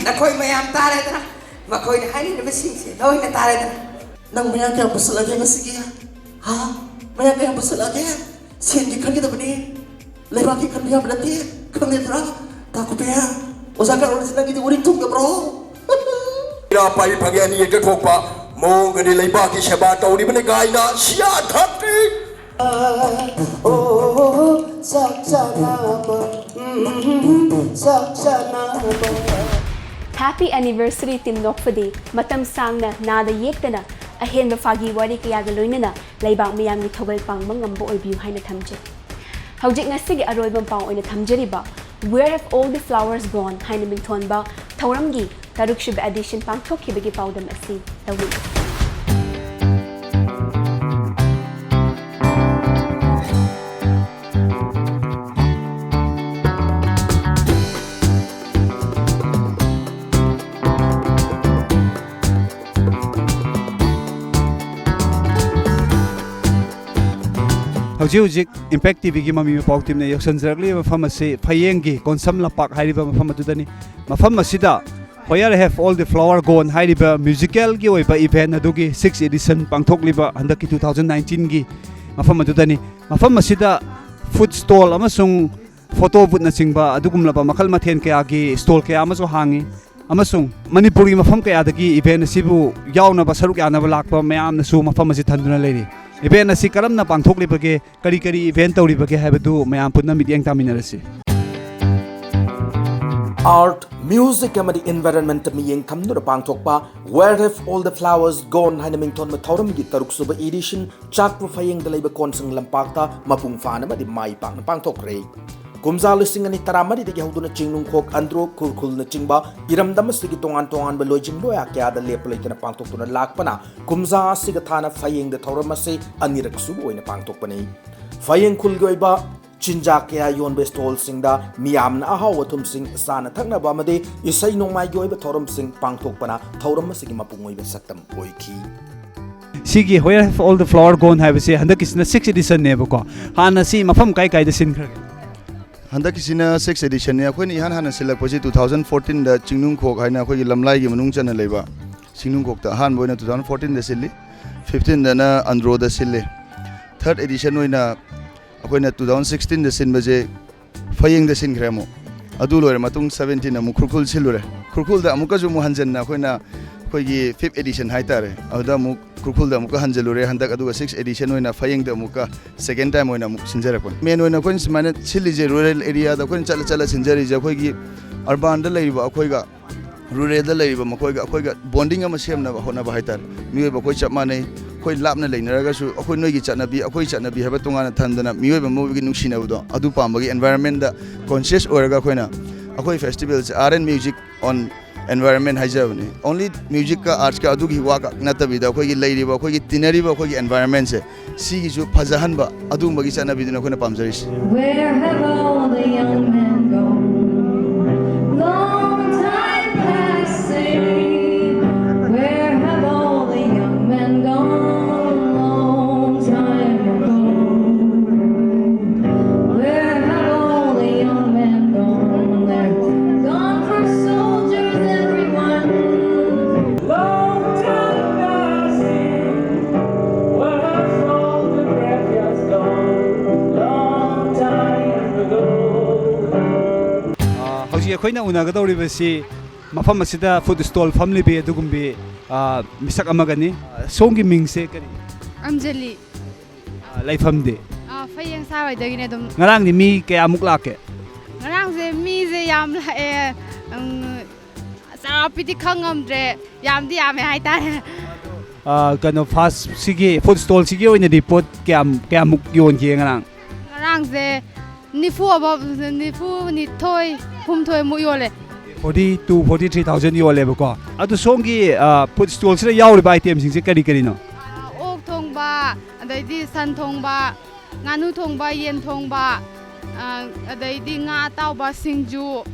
ꯅꯈꯣꯏ ꯃꯌꯥꯝ ꯇꯥꯔꯦꯗꯅ, ꯃꯈꯣꯏꯅ ꯍꯥꯏꯅꯤꯡꯂꯤꯕꯁꯤꯡꯁꯦ ꯂꯣꯏꯅ ꯇꯥꯔꯦꯗꯅ꯫ ꯅꯪ ꯃꯌꯥ ꯀꯌꯥꯝ ꯄꯨꯁꯜꯂꯒꯦ ꯉꯁꯤꯒꯤ? ꯍꯥ? ꯃꯌꯥ ꯀꯌꯥꯝ ꯄꯨꯁꯜꯂꯒꯦ? ꯁꯦꯟꯒꯤ ꯈꯟꯒꯗꯕꯅꯤ, ꯂꯩꯕꯥꯛꯀꯤ ꯈꯟꯕ ꯌꯥꯕ ꯅꯠꯇꯦ, ꯈꯪꯗ꯭ꯔꯥ? ꯇꯥꯀꯨꯄꯦ, ꯑꯣꯖꯥ ꯀꯥꯔꯣꯟꯁꯤ ꯅꯪꯒꯤꯗꯤ ꯎꯔꯤꯡ ꯊꯨꯡꯗꯕ꯭ꯔꯣ? ꯏꯔꯥ ꯄꯥꯏ ꯐꯪꯉꯦ ꯑꯅꯤ ꯍꯦꯛꯇ ꯊꯣꯛꯄ ꯃꯑꯣꯡꯒꯗꯤ ꯂꯩꯕꯥꯛꯀꯤ ꯁꯦꯕꯥ ꯇꯧꯔꯤꯕꯅꯤ ꯀꯥꯏꯅ ꯁꯤꯌꯥ ꯊꯛꯇ꯭ꯔꯤ꯫ ꯑꯣ, ꯆꯥꯛ ꯆꯥꯅꯕ, ꯎꯝ, ꯆꯥꯛ ꯆꯥꯅꯕ꯫ Happy anniversary, Team ꯅꯣꯛꯐꯗꯦ꯫ ꯃꯇꯝ ꯁꯥꯡꯅ ꯅꯥꯗ ꯌꯦꯛꯇꯅ ꯑꯍꯦꯟꯕ ꯐꯥꯒꯤ ꯋꯥꯔꯤ ꯀꯌꯥꯒ ꯂꯣꯏꯅꯅ ꯂꯩꯕꯥꯛ ꯃꯤꯌꯥꯝꯒꯤ ꯊꯧꯒꯜ ꯄꯥꯡꯕ ꯉꯝꯕ ꯑꯣꯏꯕꯤꯌꯨ ꯍꯥꯏꯅ ꯊꯝꯖꯩ꯫ ꯍꯧꯖꯤꯛ ꯉꯁꯤꯒꯤ ꯑꯔꯣꯏꯕ ꯄꯥꯎ ꯑꯣꯏꯅ ꯊꯝꯖꯔꯤꯕ Where Have All the Flowers Gone ꯍꯥꯏꯅ ꯃꯤꯡꯊꯣꯟꯕ ꯊꯧꯔꯝꯒꯤ ꯇꯔꯨꯛꯁꯨꯕ edition ꯄꯥꯡꯊꯣꯛꯈꯤꯕꯒꯤ ꯄꯥꯎꯗꯝ ꯑꯁꯤ ꯇꯧꯕꯤꯌꯨ꯫ ꯍꯧꯖꯤꯛ ꯍꯧꯖꯤꯛ Impact ꯇꯤꯚꯤꯒꯤ ꯃꯃꯤ ꯃꯄꯥꯎ ꯇꯤꯝꯅ ꯌꯧꯁꯤꯟꯖꯔꯛꯂꯤꯕ ꯃꯐꯝ ꯑꯁꯤ ꯐꯌꯦꯡꯒꯤ ꯀꯣꯟꯁꯝ ꯂꯝꯄꯥꯛ ꯍꯥꯏꯔꯤꯕ ꯃꯐꯝ ꯑꯗꯨꯗꯅꯤ꯫ ꯃꯐꯝ ꯑꯁꯤꯗ Where Have All the Flower Gone ꯍꯥꯏꯔꯤꯕ musicalꯒꯤ ꯑꯣꯏꯕ event ꯑꯗꯨꯒꯤ sixth edition ꯄꯥꯡꯊꯣꯛꯂꯤꯕ ꯍꯟꯗꯛꯀꯤ two thousand nineteenꯒꯤ ꯃꯐꯝ ꯑꯗꯨꯗꯅꯤ꯫ ꯃꯐꯝ ꯑꯁꯤꯗ food stall ꯑꯃꯁꯨꯡ photo boothꯅꯆꯤꯡꯕ ꯑꯗꯨꯒꯨꯝꯂꯕ ꯃꯈꯜ ꯃꯊꯦꯜ ꯀꯌꯥꯒꯤ stall ꯀꯌꯥ ꯑꯃꯁꯨ ꯍꯥꯡꯉꯤ꯫ ꯑꯃꯁꯨꯡ ꯃꯅꯤꯄꯨꯔꯒꯤ ꯃꯐꯝ ꯀꯌꯥꯗꯒꯤ event ꯑꯁꯤꯕꯨ ꯌꯥꯎꯅꯕ, ꯁꯔꯨꯛ ꯌꯥꯅꯕ ꯂꯥꯛꯄ ꯃꯌꯥꯝꯅꯁꯨ ꯃꯐꯝ ꯑꯁꯤ ꯊꯟꯗꯨꯅ ꯂꯩꯔꯤ꯫ Event ꯑꯁꯤ ꯀꯔꯝꯅ ꯄꯥꯡꯊꯣꯛꯂꯤꯕꯒꯦ, ꯀꯔꯤ ꯀꯔꯤ event ꯇꯧꯔꯤꯕꯒꯦ ꯍꯥꯏꯕꯗꯨ ꯃꯌꯥꯝ ꯄꯨꯟꯅ ꯃꯤꯠꯌꯦꯡ ꯇꯥꯃꯤꯟꯅꯔꯁꯤ꯫ Art, music ꯑꯃꯗꯤ environment ꯃꯤꯠꯌꯦꯡ ꯊꯝꯗꯨꯅ ꯄꯥꯡꯊꯣꯛꯄ Where Have All the Flowers Gone ꯍꯥꯏꯅ ꯃꯤꯡꯊꯣꯟꯕ ꯊꯧꯔꯝꯒꯤ ꯇꯔꯨꯛꯁꯨꯕ edition ꯆꯥꯛꯄ ꯐꯌꯦꯡꯗ ꯂꯩꯕ ꯀꯣꯟꯁꯪ ꯂꯝꯄꯥꯛꯇ ꯃꯄꯨꯡ ꯐꯥꯅ ꯑꯃꯗꯤ ꯃꯥꯏ ꯄꯥꯛꯅ ꯄꯥꯡꯊꯣꯛꯈ꯭ꯔꯦ꯫ ꯀꯨꯝꯖꯥ ꯂꯤꯁꯤꯡ ꯑꯅꯤ ꯇꯔꯥꯃꯔꯤꯗꯒꯤ ꯍꯧꯗꯨꯅ ꯆꯤꯡꯅꯨꯡꯈꯣꯛ, ꯑꯟꯗ꯭ꯔꯣ, ꯈꯨꯔꯈꯨꯜꯅꯆꯤꯡꯕ ꯏꯔꯝꯗꯝ ꯑꯁꯤꯒꯤ ꯇꯣꯉꯥꯟ ꯇꯣꯉꯥꯟꯕ ꯂꯣꯏꯖꯤꯡ ꯂꯣꯌꯥ ꯀꯌꯥꯗ ꯂꯦꯞꯄ ꯂꯩꯇꯅ ꯄꯥꯡꯊꯣꯛꯇꯨꯅ ꯂꯥꯛꯄꯅ ꯀꯨꯝꯖꯥ ꯑꯁꯤꯒ ꯊꯥꯅ ꯐꯌꯦꯡꯗ ꯊꯧꯔꯝ ꯑꯁꯤ ꯑꯅꯤꯔꯛ ꯁꯨꯕ ꯑꯣꯏꯅ ꯄꯥꯡꯊꯣꯛꯄꯅꯤ꯫ ꯐꯌꯦꯡ ꯈꯨꯜꯒꯤ ꯑꯣꯏꯕ ꯆꯤꯟꯖꯥꯛ ꯀꯌꯥ ꯌꯣꯟꯕ stallꯁꯤꯡꯗ ꯃꯤꯌꯥꯝꯅ ꯑꯍꯥꯎ ꯑꯊꯨꯝꯁꯤꯡ, ꯆꯥꯅ ꯊꯛꯅꯕ ꯑꯃꯗꯤ ꯏꯁꯩ ꯅꯣꯡꯃꯥꯏꯒꯤ ꯑꯣꯏꯕ ꯊꯧꯔꯝꯁꯤꯡ ꯄꯥꯡꯊꯣꯛꯄꯅ ꯊꯧꯔꯝ ꯑꯁꯤꯒꯤ ꯃꯄꯨꯡ ꯑꯣꯏꯕ ꯁꯛꯇꯝ ꯑꯣꯏꯈꯤ꯫ ꯁꯤꯒꯤ Where Have All the Flower Gone ꯍꯥꯏꯕꯁꯦ ꯍꯟꯗꯛꯀꯤꯁꯤꯅ sixth editionꯅꯦꯕꯀꯣ꯫ ꯍꯥꯟꯅ ꯁꯤ ꯃꯐꯝ ꯀꯥꯏ ꯀꯥꯏꯗ ꯁꯤꯟꯈ꯭ꯔꯒꯦ? ꯍꯟꯗꯛꯀꯤꯁꯤꯅ sixth editionꯅꯤ꯫ ꯑꯩꯈꯣꯏꯅ ꯏꯍꯥꯟ ꯍꯥꯟꯅ ꯁꯤꯜꯂꯛꯄꯁꯤ two thousand fourteenꯗ ꯆꯤꯡꯅꯨꯡꯈꯣꯛ ꯍꯥꯏꯅ ꯑꯩꯈꯣꯏꯒꯤ ꯂꯝꯂꯥꯏꯒꯤ ꯃꯅꯨꯡ ꯆꯟꯅ ꯂꯩꯕ ꯆꯤꯡꯅꯨꯡꯈꯣꯛꯇ ꯑꯍꯥꯟꯕ ꯑꯣꯏꯅ two thousand fourteenꯗ ꯁꯤꯜꯂꯤ, fifteenꯗꯅ ꯑꯟꯗ꯭ꯔꯣꯗ ꯁꯤꯜꯂꯤ꯫ Third edition ꯑꯣꯏꯅ ꯑꯩꯈꯣꯏꯅ two thousand sixteenꯗ ꯁꯤꯟꯕꯁꯦ ꯐꯌꯦꯡꯗ ꯁꯤꯟꯈ꯭ꯔꯦ ꯑꯃꯨꯛ꯫ ꯑꯗꯨ ꯂꯣꯏꯔ ꯃꯇꯨꯡ seventeen ꯑꯃꯨꯛ ꯈꯨꯔꯈꯨꯜ ꯁꯤꯜꯂꯨꯔꯦ꯫ ꯈꯨꯔꯈꯨꯜꯗ ꯑꯃꯨꯛꯀꯁꯨ ꯑꯃꯨꯛ ꯍꯟꯖꯟꯅ ꯑꯩꯈꯣꯏꯅ ꯑꯩꯈꯣꯏꯒꯤ fifth edition ꯍꯥꯏꯇꯥꯔꯦ, ꯑꯗꯨꯗ ꯑꯃꯨꯛ ꯈꯨꯔꯈꯨꯜꯗ ꯑꯃꯨꯛꯀ ꯍꯟꯖꯜꯂꯨꯔꯦ꯫ ꯍꯟꯗꯛ ꯑꯗꯨꯒ sixth edition ꯑꯣꯏꯅ ꯐꯌꯦꯡꯗ ꯑꯃꯨꯛꯀ second time ꯑꯣꯏꯅ ꯑꯃꯨꯛ ꯁꯤꯟꯖꯔꯛꯄꯅꯤ꯫ Main ꯑꯣꯏꯅ ꯑꯩꯈꯣꯏꯅ ꯁꯨꯃꯥꯏꯅ ꯁꯤꯜꯂꯤꯁꯦ, rural areaꯗ ꯑꯩꯈꯣꯏꯅ ꯆꯠꯂ ꯆꯠꯂ ꯁꯤꯟꯖꯔꯤꯁꯦ ꯑꯩꯈꯣꯏꯒꯤ urbanꯗ ꯂꯩꯔꯤꯕ ꯑꯩꯈꯣꯏꯒ ꯔꯨꯔꯦꯜꯗ ꯂꯩꯔꯤꯕ ꯃꯈꯣꯏꯒ ꯑꯩꯈꯣꯏꯒ ꯕꯣꯟꯗꯤꯡ ꯑꯃ ꯁꯦꯝꯅꯕ ꯍꯣꯠꯅꯕ ꯍꯥꯏꯇꯥꯔꯦ꯫ ꯃꯤꯑꯣꯏꯕ ꯑꯩꯈꯣꯏ ꯆꯞ ꯃꯥꯟꯅꯩ꯫ ꯑꯩꯈꯣꯏ ꯂꯥꯞꯅ ꯂꯩꯅꯔꯒꯁꯨ ꯑꯩꯈꯣꯏ ꯅꯣꯏꯒꯤ ꯆꯠꯅꯕꯤ, ꯑꯩꯈꯣꯏ ꯆꯠꯅꯕꯤ ꯍꯥꯏꯕ ꯇꯣꯉꯥꯟꯅ ꯊꯝꯗꯅ ꯃꯤꯑꯣꯏꯕ ꯑꯃꯒꯤ ꯅꯨꯡꯁꯤꯅꯕꯗꯣ ꯑꯗꯨ ꯄꯥꯝꯕꯒꯤ ꯑꯦꯟꯚꯥꯏꯔꯟꯃꯦꯟꯗ ꯀꯣꯟꯁꯤꯌꯁ ꯑꯣꯏꯔꯒ ꯑꯩꯈꯣꯏꯅ ꯑꯩꯈꯣꯏ ꯐꯦꯁꯇꯤꯚꯦꯜꯁꯦ Art and Music on Environment ꯍꯥꯏꯖꯕꯅꯤ꯫ Only musicꯀ artsꯀ ꯑꯗꯨꯒꯤ ꯋꯥꯈꯛ ꯅꯠꯇꯕꯤꯗ ꯑꯩꯈꯣꯏꯒꯤ ꯂꯩꯔꯤꯕ, ꯑꯩꯈꯣꯏꯒꯤ ꯇꯤꯟꯅꯔꯤꯕ, ꯑꯩꯈꯣꯏꯒꯤ ꯑꯦꯟꯚꯥꯏꯔꯟꯃꯦꯟꯁꯦ ꯁꯤꯒꯤꯁꯨ ꯐꯖꯍꯟꯕ ꯑꯗꯨꯒꯨꯝꯕꯒꯤ ꯆꯠꯅꯕꯤꯗꯨꯅ ꯑꯩꯈꯣꯏꯅ ꯄꯥꯝꯖꯔꯤꯁꯦ꯫ Where have all the young men gone? Long time passing. Where have all the young men gone? Long time ago. Where have all the young men gone? They're gone for soldiers, everyone. Long time passing. Where have all the breath has gone? Long time ago. ꯑ, ꯍꯧꯖꯤꯛ ꯑꯩꯈꯣꯏꯅ ꯎꯅꯒꯗꯧꯔꯤꯕꯁꯤ ꯃꯐꯝ ꯑꯁꯤꯗ food stall ꯐꯝꯂꯤꯕꯤ ꯑꯗꯨꯒꯨꯝꯕꯤ, ꯑ, ꯃꯤꯁꯛ ꯑꯃꯒꯅꯤ꯫ ꯑ, ꯁꯣꯝꯒꯤ ꯃꯤꯡꯁꯦ ꯀꯔꯤ? ꯑꯝꯖꯂꯤ꯫ ꯑ, ꯂꯩꯐꯝꯗꯤ? ꯑ, ꯐꯌꯦꯡ ꯁꯥꯋꯥꯏꯗꯒꯤꯅꯦ ꯑꯗꯨꯝ꯫ ꯉꯔꯥꯡꯗꯤ ꯃꯤ ꯀꯌꯥꯃꯨꯛ ꯂꯥꯛꯀꯦ? ꯉꯔꯥꯡꯁꯦ ꯃꯤꯁꯦ ꯌꯥꯝ ꯂꯥꯛꯑꯦ꯫ ꯎꯝ, ꯆꯥꯎꯔꯥꯛꯄꯤꯗꯤ ꯈꯪ ꯉꯝꯗ꯭ꯔꯦ꯫ ꯌꯥꯝꯗꯤ ꯌꯥꯝꯃꯦ ꯍꯥꯏꯇꯥꯔꯦ꯫ ꯑ, ꯀꯩꯅꯣ, ꯐꯥꯁ ꯁꯤꯒꯤ ꯐꯨꯗ ꯁ꯭ꯇꯣꯜꯁꯤꯒꯤ ꯑꯣꯏꯅꯗꯤ ꯄꯣꯠ ꯀꯌꯥꯝ, ꯀꯌꯥꯃꯨꯛ ꯌꯣꯟꯒꯦ ꯉꯔꯥꯡ? ꯉꯔꯥꯡꯁꯦ ꯅꯤꯐꯨ ꯑꯕꯞ, ꯅꯤꯐꯨ ꯅꯤꯊꯣꯏ ꯍꯨꯝꯊꯣꯏꯃꯨꯛ ꯌꯣꯜꯂꯦ꯫ Forty to forty three thousand ꯌꯣꯜꯂꯦꯕꯀꯣ꯫ ꯑꯗꯨ ꯁꯣꯝꯒꯤ, ꯑ, ꯐꯨꯗ ꯁ꯭ꯇꯣꯜꯁꯤꯗ ꯌꯥꯎꯔꯤꯕ ꯑꯥꯏꯇꯦꯝꯁꯤꯡꯁꯦ ꯀꯔꯤ ꯀꯔꯤꯅꯣ? ꯑꯣꯛ ꯊꯣꯡꯕ, ꯑꯗꯩꯗꯤ ꯁꯟ ꯊꯣꯡꯕ, ꯉꯥꯅꯨ ꯊꯣꯡꯕ, ꯌꯦꯟ ꯊꯣꯡꯕ, ꯑ, ꯑꯗꯩꯗꯤ ꯉꯥ ꯑꯇꯥꯎꯕ, ꯁꯤꯡꯖꯨ,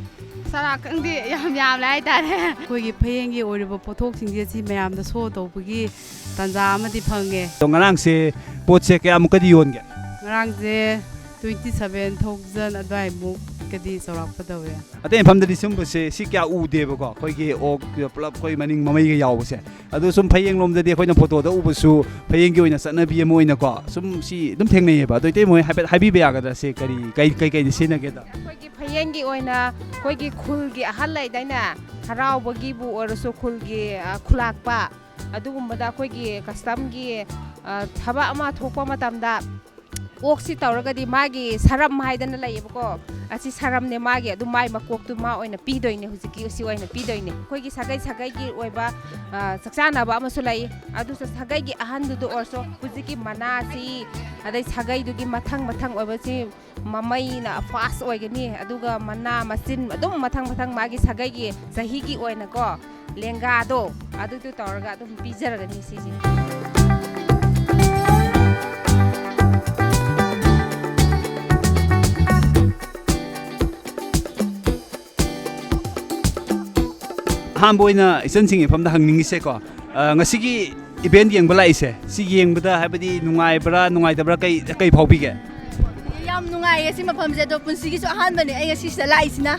ꯁꯂꯥꯗ, ꯈꯪꯗꯦ, ꯌꯥꯝ ꯌꯥꯝꯂꯦ ꯍꯥꯏꯇꯥꯔꯦ꯫ ꯑꯩꯈꯣꯏꯒꯤ ꯐꯌꯦꯡꯒꯤ ꯑꯣꯏꯔꯤꯕ ꯄꯣꯠꯊꯣꯛꯁꯤꯡꯁꯦ ꯁꯤ ꯃꯌꯥꯝꯗ ꯁꯣ ꯇꯧꯕꯒꯤ ꯇꯥꯟꯖꯥ ꯑꯃꯗꯤ ꯐꯪꯉꯦ꯫ ꯑꯗꯣ ꯉꯔꯥꯡꯁꯦ ꯄꯣꯠꯁꯦ ꯀꯌꯥꯃꯨꯛꯀꯗꯤ ꯌꯣꯟꯒꯦ? ꯉꯔꯥꯡꯁꯦ twenty seven thousand ꯑꯗꯨꯋꯥꯏꯃꯨꯛꯀꯗꯤ ꯆꯥꯎꯔꯥꯛꯄ ꯇꯧꯋꯦ꯫ ꯑꯇꯩ ꯃꯐꯝꯗꯗꯤ ꯁꯤꯒꯨꯝꯕꯁꯦ ꯁꯤ ꯀꯌꯥ ꯎꯗꯦꯕꯀꯣ, ꯑꯩꯈꯣꯏꯒꯤ ꯑꯣꯛ ꯄꯨꯂꯞ ꯑꯩꯈꯣꯏ ꯃꯅꯤꯡ ꯃꯃꯩꯒ ꯌꯥꯎꯕꯁꯦ꯫ ꯑꯗꯣ ꯁꯨꯝ ꯐꯌꯦꯡ ꯂꯣꯝꯗꯗꯤ ꯑꯩꯈꯣꯏꯅ ꯐꯣꯇꯣꯗ ꯎꯕꯁꯨ ꯐꯌꯦꯡꯒꯤ ꯑꯣꯏꯅ ꯆꯠꯅꯕꯤ ꯑꯃ ꯑꯣꯏꯅꯀꯣ ꯁꯨꯝ ꯁꯤ ꯑꯗꯨꯝ ꯊꯦꯡꯅꯩꯌꯦꯕ꯫ ꯑꯗꯣ ꯏꯇꯩꯃ ꯍꯣꯏ ꯍꯥꯏꯐꯦꯠ ꯍꯥꯏꯕꯤꯕ ꯌꯥꯒꯗ꯭ꯔꯥ, ꯁꯦ ꯀꯔꯤ, ꯀꯩ, ꯀꯩ, ꯀꯩꯗ ꯁꯤꯖꯤꯟꯅꯒꯦꯗ? ꯑꯩꯈꯣꯏꯒꯤ ꯐꯌꯦꯡꯒꯤ ꯑꯣꯏꯅ ꯑꯩꯈꯣꯏꯒꯤ ꯈꯨꯜꯒꯤ ꯑꯍꯜ ꯂꯩꯗꯥꯏꯅꯦ, ꯍꯔꯥꯎꯕꯒꯤꯕꯨ ꯑꯣꯏꯔꯁꯨ ꯈꯨꯜꯒꯤ, ꯑ, ꯈꯨꯂꯥꯛꯄ, ꯑꯗꯨꯒꯨꯝꯕꯗ ꯑꯩꯈꯣꯏꯒꯤ ꯀꯁꯇꯝꯒꯤ, ꯑ, ꯊꯕꯛ ꯑꯃ ꯊꯣꯛꯄ ꯃꯇꯝꯗ ꯀꯣꯛꯁꯤ ꯇꯧꯔꯒꯗꯤ ꯃꯥꯒꯤ ꯁꯔꯝ ꯍꯥꯏꯗꯅ ꯂꯩꯌꯦꯕꯀꯣ꯫ ꯑꯁꯤ ꯁꯔꯝꯅꯦ ꯃꯥꯒꯤ, ꯑꯗꯨ ꯃꯥꯏ ꯃꯀꯣꯛꯇꯨ ꯃꯥ ꯑꯣꯏꯅ ꯄꯤꯗꯣꯏꯅꯦ, ꯍꯧꯖꯤꯛꯀꯤ ꯎꯁꯤ ꯑꯣꯏꯅ ꯄꯤꯗꯣꯏꯅꯦ꯫ ꯑꯩꯈꯣꯏꯒꯤ ꯁꯥꯒꯩ ꯁꯥꯒꯩꯒꯤ ꯑꯣꯏꯕ, ꯑ, ꯆꯥꯛ ꯆꯥꯅꯕ ꯑꯃꯁꯨ ꯂꯩ꯫ ꯑꯗꯨꯁꯨ ꯁꯥꯒꯩꯒꯤ ꯑꯍꯟꯗꯨꯗ ꯑꯣꯏꯔꯁꯨ ꯍꯧꯖꯤꯛꯀꯤ ꯃꯅꯥꯁꯤ, ꯑꯗꯩ ꯁꯥꯒꯩꯗꯨꯒꯤ ꯃꯊꯪ ꯃꯊꯪ ꯑꯣꯏꯕꯁꯤ ꯃꯃꯩꯅ ꯐꯥꯔꯁ ꯑꯣꯏꯒꯅꯤ, ꯑꯗꯨꯒ ꯃꯅꯥ ꯃꯆꯤꯟ ꯑꯗꯨꯝ ꯃꯊꯪ ꯃꯊꯪ ꯃꯥꯒꯤ ꯁꯥꯒꯩꯒꯤ ꯆꯍꯤꯒꯤ ꯑꯣꯏꯅꯀꯣ, ꯂꯦꯡꯒꯥꯗꯣ ꯑꯗꯨꯗꯨ ꯇꯧꯔꯒ ꯑꯗꯨꯝ ꯄꯤꯖꯔꯒꯅꯤ ꯁꯤꯁꯦ꯫ ꯑꯍꯥꯟꯕ ꯑꯣꯏꯅ ꯏꯆꯟꯁꯤꯡ ꯏꯐꯝꯗ ꯍꯪꯅꯤꯡꯉꯤꯁꯦꯀꯣ, ꯑ, ꯉꯁꯤꯒꯤ ꯏꯚꯦꯟꯠ ꯌꯦꯡꯕ ꯂꯥꯛꯏꯁꯦ, ꯁꯤ ꯌꯦꯡꯕꯗ ꯍꯥꯏꯕꯗꯤ ꯅꯨꯡꯉꯥꯏꯕ꯭ꯔꯥ, ꯅꯨꯡꯉꯥꯏꯇꯕ꯭ꯔꯥ, ꯀꯩ, ꯀꯩ ꯐꯥꯎꯕꯤꯒꯦ? ꯌꯥꯝ ꯅꯨꯡꯉꯥꯏꯌꯦ ꯁꯤ ꯃꯐꯝꯁꯦ, ꯑꯗꯣ ꯄꯨꯟꯁꯤꯒꯤꯁꯨ ꯑꯍꯥꯟꯕꯅꯦ ꯑꯩ ꯉꯁꯤꯁꯤꯗ ꯂꯥꯛꯏꯁꯤꯅ꯫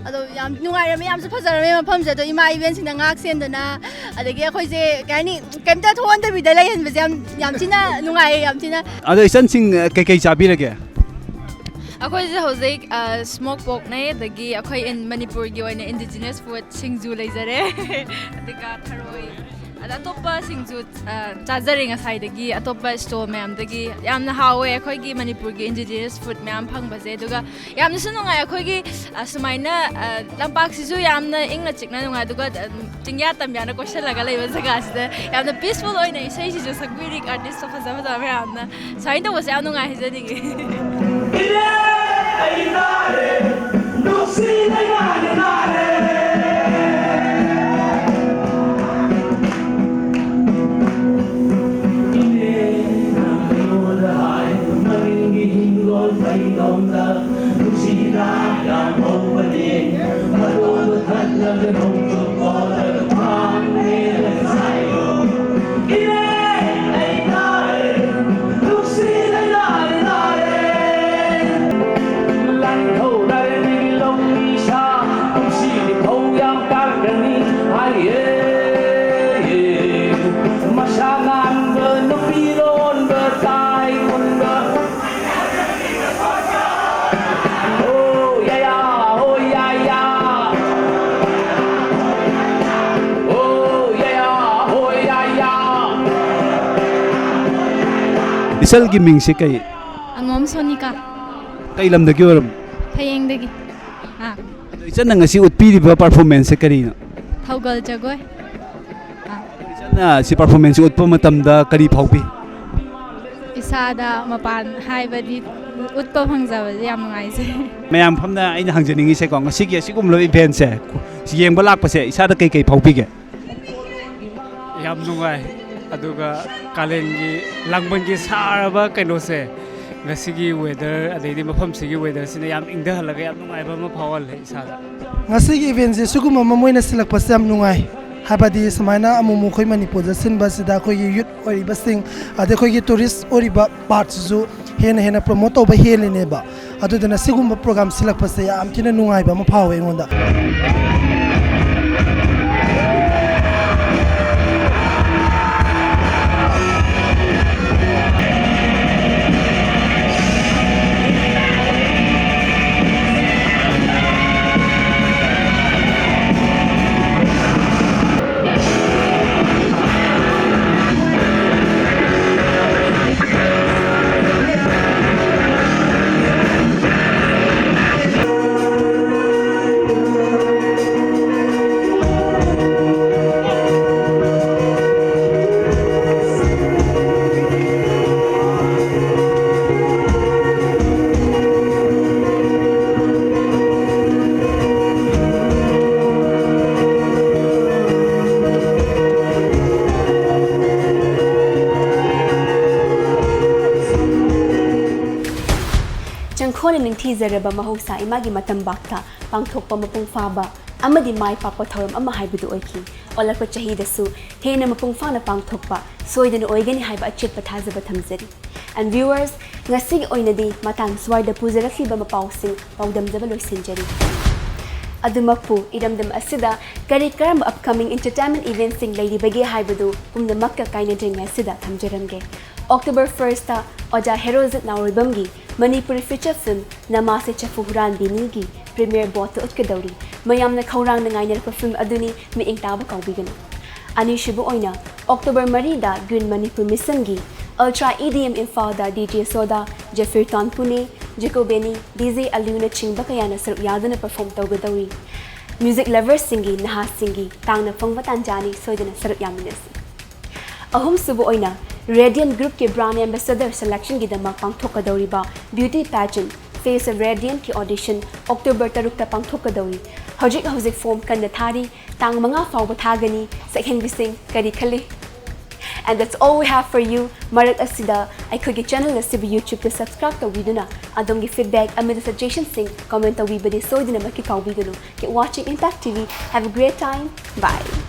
ꯑꯗꯣ ꯌꯥꯝ ꯅꯨꯡꯉꯥꯏꯔꯝꯃꯦ, ꯌꯥꯝꯁꯨ ꯐꯖꯔꯝꯃꯦ ꯃꯐꯝꯁꯦ꯫ ꯑꯗꯣ ꯏꯃꯥ ꯏꯕꯦꯟꯁꯤꯡꯅ ꯉꯥꯛ ꯁꯦꯟꯗꯅ, ꯑꯗꯒꯤ ꯑꯩꯈꯣꯏꯁꯦ ꯀꯩ ꯍꯥꯏꯅꯤ, ꯀꯩꯝꯇ ꯊꯣꯛꯍꯟꯗꯕꯤꯗ ꯂꯩꯍꯟꯕꯁꯦ ꯌꯥꯝ, ꯌꯥꯝ ꯊꯤꯅ ꯅꯨꯡꯉꯥꯏꯌꯦ, ꯌꯥꯝ ꯊꯤꯅ꯫ ꯑꯗꯣ ꯏꯆꯟꯁꯤꯡ, ꯑ, ꯀꯩꯀꯩ ꯆꯥꯕꯤꯔꯒꯦ? ꯑꯩꯈꯣꯏꯁꯦ ꯍꯧꯖꯤꯛ, ꯑ, ꯁ꯭ꯃꯣꯛ ꯄꯣꯔꯛꯅꯦ, ꯑꯗꯒꯤ ꯑꯩꯈꯣꯏ ꯏꯟ-, ꯃꯅꯤꯄꯨꯔꯒꯤ ꯑꯣꯏꯅ ꯏꯟꯗꯤꯖꯤꯅꯁ ꯐꯨꯗ ꯁꯤꯡꯖꯨ ꯂꯩꯖꯔꯦ꯫ ꯑꯗꯨꯒ ꯊꯔꯣꯏ, ꯑꯗ ꯑꯇꯣꯞꯄ ꯁꯤꯡꯖꯨ, ꯑ, ꯆꯥꯖꯔꯦ ꯉꯁꯥꯏꯗꯒꯤ, ꯑꯇꯣꯞꯄ ꯁ꯭ꯇꯣꯜ ꯃꯌꯥꯝꯗꯒꯤ꯫ ꯌꯥꯝꯅ ꯍꯥꯎꯋꯦ ꯑꯩꯈꯣꯏꯒꯤ ꯃꯅꯤꯄꯨꯔꯒꯤ ꯏꯟꯗꯤꯖꯤꯅꯁ ꯐꯨꯗ ꯃꯌꯥꯝ ꯐꯪꯕꯁꯦ꯫ ꯑꯗꯨꯒ ꯌꯥꯝꯅꯁꯨ ꯅꯨꯡꯉꯥꯏ ꯑꯩꯈꯣꯏꯒꯤ, ꯑ, ꯁꯨꯃꯥꯏꯅ, ꯑ, ꯂꯝꯄꯥꯛꯁꯤꯁꯨ ꯌꯥꯝꯅ ꯏꯪꯅ ꯆꯤꯛꯅ ꯅꯨꯡꯉꯥꯏ꯫ ꯑꯗꯨꯒ, ꯑ, ꯆꯤꯡꯌꯥ ꯇꯝꯌꯥꯅ ꯀꯣꯏꯁꯜꯂꯒ ꯂꯩꯕ ꯖꯒꯥꯁꯤꯗ ꯌꯥꯝꯅ ꯄꯤꯁꯐꯨꯜ ꯑꯣꯏꯅ ꯏꯁꯩꯁꯤꯁꯨ ꯁꯛꯄꯤꯔꯤ ꯑꯥꯔꯇꯤꯁꯇꯣ ꯐꯖ ꯐꯖꯕ ꯃꯌꯥꯝꯅ꯫ ꯁꯨꯃꯥꯏꯅ ꯇꯧꯕꯁꯦ ꯌꯥꯝ ꯅꯨꯡꯉꯥꯏ ꯍꯥꯏꯖꯅꯤꯡꯉꯤ꯫ ꯏꯆꯜꯒꯤ ꯃꯤꯡꯁꯤ ꯀꯩ? ꯃꯣꯝ ꯁꯣꯅꯤꯀꯥ꯫ ꯀꯩ ꯂꯝꯗꯒꯤ ꯑꯣꯏꯔꯝ? ꯐꯌꯦꯡꯗꯒꯤ꯫ ꯑꯥ꯫ ꯑꯗꯣ ꯏꯆꯟꯅ ꯉꯁꯤ ꯎꯠꯄꯤꯔꯤꯕ performance ꯁꯦ ꯀꯔꯤꯅꯣ? ꯊꯧꯒꯜ ꯖꯒꯣꯏ꯫ ꯑꯥ꯫ ꯏꯆꯟꯅ ꯁꯤ performance ꯎꯠꯄ ꯃꯇꯝꯗ ꯀꯔꯤ ꯐꯥꯎꯕꯤ? ꯏꯁꯥꯗ ꯃꯄꯥꯟ ꯍꯥꯏꯕꯗꯤ ꯎꯠꯄ ꯐꯪꯖꯕꯁꯦ ꯌꯥꯝ ꯅꯨꯡꯉꯥꯏꯖꯩ꯫ ꯃꯌꯥꯝ ꯐꯝꯅ ꯑꯩꯅ ꯍꯪꯖꯅꯤꯡꯉꯤꯁꯦꯀꯣ, ꯉꯁꯤꯒꯤ ꯑꯁꯤꯒꯨꯝꯂꯕ event ꯁꯦ ꯌꯦꯡꯕ ꯂꯥꯛꯄꯁꯦ ꯏꯁꯥꯗ ꯀꯩ ꯀꯩ ꯐꯥꯎꯕꯤꯒꯦ? ꯌꯥꯝ ꯅꯨꯡꯉꯥꯏ꯫ ꯑꯗꯨꯒ ꯀꯥꯂꯦꯟꯒꯤ ꯂꯥꯡꯕꯟꯒꯤ ꯁꯥꯔꯕ ꯀꯩꯅꯣꯁꯦ, ꯉꯁꯤꯒꯤ weather ꯑꯗꯩꯗꯤ ꯃꯐꯝꯁꯤꯒꯤ weather ꯁꯤꯅ ꯌꯥꯝ ꯏꯪꯊꯍꯜꯂꯒ ꯌꯥꯝ ꯅꯨꯡꯉꯥꯏꯕ ꯑꯃ ꯐꯥꯎꯍꯜꯂꯦ ꯏꯁꯥꯗ꯫ ꯉꯁꯤꯒꯤ event ꯁꯦ ꯁꯤꯒꯨꯝꯕ ꯑꯃ ꯃꯣꯏꯅ ꯁꯤꯜꯂꯛꯄꯁꯦ ꯌꯥꯝ ꯅꯨꯡꯉꯥꯏ꯫ ꯍꯥꯏꯕꯗꯤ ꯁꯨꯃꯥꯏꯅ ꯑꯃꯨꯛ ꯑꯃꯨꯛ ꯑꯩꯈꯣꯏ ꯃꯅꯤꯄꯨꯔꯗ ꯁꯤꯟꯕꯁꯤꯗ ꯑꯩꯈꯣꯏꯒꯤ youth ꯑꯣꯏꯔꯤꯕꯁꯤꯡ, ꯑꯗꯩ ꯑꯩꯈꯣꯏꯒꯤ tourist ꯑꯣꯏꯔꯤꯕ part ꯁꯤꯁꯨ ꯍꯦꯟꯅ ꯍꯦꯟꯅ promote ꯇꯧꯕ ꯍꯦꯜꯂꯤꯅꯦꯕ꯫ ꯑꯗꯨꯗꯨꯅ ꯁꯤꯒꯨꯝꯕ program ꯁꯤꯜꯂꯛꯄꯁꯦ ꯌꯥꯝ ꯊꯤꯅ ꯅꯨꯡꯉꯥꯏꯕ ꯑꯃ ꯐꯥꯎꯋꯦ ꯑꯩꯉꯣꯟꯗ꯫ ꯆꯪꯈꯣꯜꯅ ꯅꯤꯡꯊꯤꯖꯔꯕ ꯃꯍꯧꯁꯥ ꯏꯃꯥꯒꯤ ꯃꯇꯝꯕꯥꯛꯇ ꯄꯥꯡꯊꯣꯛꯄ ꯃꯄꯨꯡ ꯐꯥꯕ ꯑꯃꯗꯤ ꯃꯥꯏ ꯄꯥꯛꯄ ꯊꯧꯔꯝ ꯑꯃ ꯍꯥꯏꯕꯗꯨ ꯑꯣꯏꯈꯤ꯫ ꯑꯣꯜꯂꯛꯄ ꯆꯍꯤꯗꯁꯨ ꯍꯦꯟꯅ ꯃꯄꯨꯡ ꯐꯥꯅ ꯄꯥꯡꯊꯣꯛꯄ ꯁꯣꯏꯗꯅ ꯑꯣꯏꯒꯅꯤ ꯍꯥꯏꯕ ꯑꯆꯦꯠꯄ ꯊꯥꯖꯕ ꯊꯝꯖꯔꯤ꯫ And viewers, ꯉꯁꯤꯒꯤ ꯑꯣꯏꯅꯗꯤ ꯃꯇꯥꯡ ꯁ꯭ꯋꯥꯏꯗ ꯄꯨꯖꯔꯛꯂꯤꯕ ꯃꯄꯥꯎꯁꯤꯡ ꯄꯥꯎꯗꯝꯖꯕ ꯂꯣꯏꯁꯤꯟꯖꯔꯤ꯫ ꯑꯗꯨꯃꯛꯄꯨ, ꯏꯔꯝꯗꯝ ꯑꯁꯤꯗ ꯀꯔꯤ ꯀꯔꯝꯕ upcoming entertainment eventꯁꯤꯡ ꯂꯩꯔꯤꯕꯒꯦ ꯍꯥꯏꯕꯗꯨ ꯄꯨꯝꯅꯃꯛꯀ ꯀꯥꯏꯅꯗ꯭ꯔꯤꯉꯩ ꯑꯁꯤꯗ ꯊꯝꯖꯔꯝꯒꯦ꯫ October first ꯑꯣꯖꯥ ꯍꯦꯔꯣꯖꯤꯠ ꯅꯥꯎꯔꯣꯏꯕꯝꯒꯤ ꯃꯅꯤꯄꯨꯔꯤ feature film ꯅꯃꯥꯁꯦ ꯆꯐꯨ ꯍꯨꯔꯥꯟꯕꯤꯅꯤꯒꯤ premiere ꯕꯣꯠꯇ ꯎꯠꯀꯗꯧꯔꯤ꯫ ꯃꯌꯥꯝꯅ ꯈꯧꯔꯥꯡꯅ ꯉꯥꯏꯅꯔꯛꯄ film ꯑꯗꯨꯅꯤ, ꯃꯤꯠꯌꯦꯡ ꯇꯥꯕ ꯀꯥꯎꯕꯤꯒꯅꯨ꯫ ꯑꯅꯤꯁꯨꯕ ꯑꯣꯏꯅ, October ꯃꯔꯤꯗ Green Manipur Missionꯒꯤ Ultra E D M ꯏꯝꯐꯥꯜꯗ D J Soda, Jeffrey Tan Pune, Jaco Benny, D J Alu ꯅꯆꯤꯡꯕ ꯀꯌꯥꯅ ꯁꯔꯨꯛ ꯌꯥꯗꯨꯅ perform ꯇꯧꯒꯗꯧꯔꯤ꯫ Music loversꯁꯤꯡꯒꯤ, ꯅꯍꯥꯁꯤꯡꯒꯤ ꯇꯥꯡꯅ ꯐꯪꯕ ꯇꯥꯟꯖꯥꯅꯤ, ꯁꯣꯏꯗꯅ ꯁꯔꯨꯛ ꯌꯥꯃꯤꯟꯅꯁꯤ꯫ ꯑꯍꯨꯝꯁꯨꯕ ꯑꯣꯏꯅ, Radiant Groupꯀꯤ Brand Ambassador selectionꯒꯤꯗꯃꯛ ꯄꯥꯡꯊꯣꯛꯀꯗꯧꯔꯤꯕ Beauty Pageant Face of Radiantꯀꯤ audition October ꯇꯔꯨꯛꯇ ꯄꯥꯡꯊꯣꯛꯀꯗꯧꯔꯤ꯫ ꯍꯧꯖꯤꯛ ꯍꯧꯖꯤꯛ form ꯀꯟꯅ ꯊꯥꯔꯤ, ꯇꯥꯡ ꯃꯉꯥ ꯐꯥꯎꯕ ꯊꯥꯒꯅꯤ꯫ ꯁꯛꯍꯦꯟꯕꯤꯁꯤꯡ, ꯀꯔꯤ ꯈꯜꯂꯤ? And that's all we have for you. ꯃꯔꯛ ꯑꯁꯤꯗ ꯑꯩꯈꯣꯏꯒꯤ channel ꯑꯁꯤꯕꯨ YouTubeꯇ subscribe ꯇꯧꯕꯤꯗꯨꯅ ꯑꯗꯣꯝꯒꯤ feedback ꯑꯃꯗꯤ suggestionꯁꯤꯡ comment ꯇꯧꯕꯤꯕꯗꯤ ꯁꯣꯏꯗꯅꯃꯛꯀꯤ ꯀꯥꯎꯕꯤꯒꯅꯨ꯫ Keep watching Impact T V. Have a great time. Bye.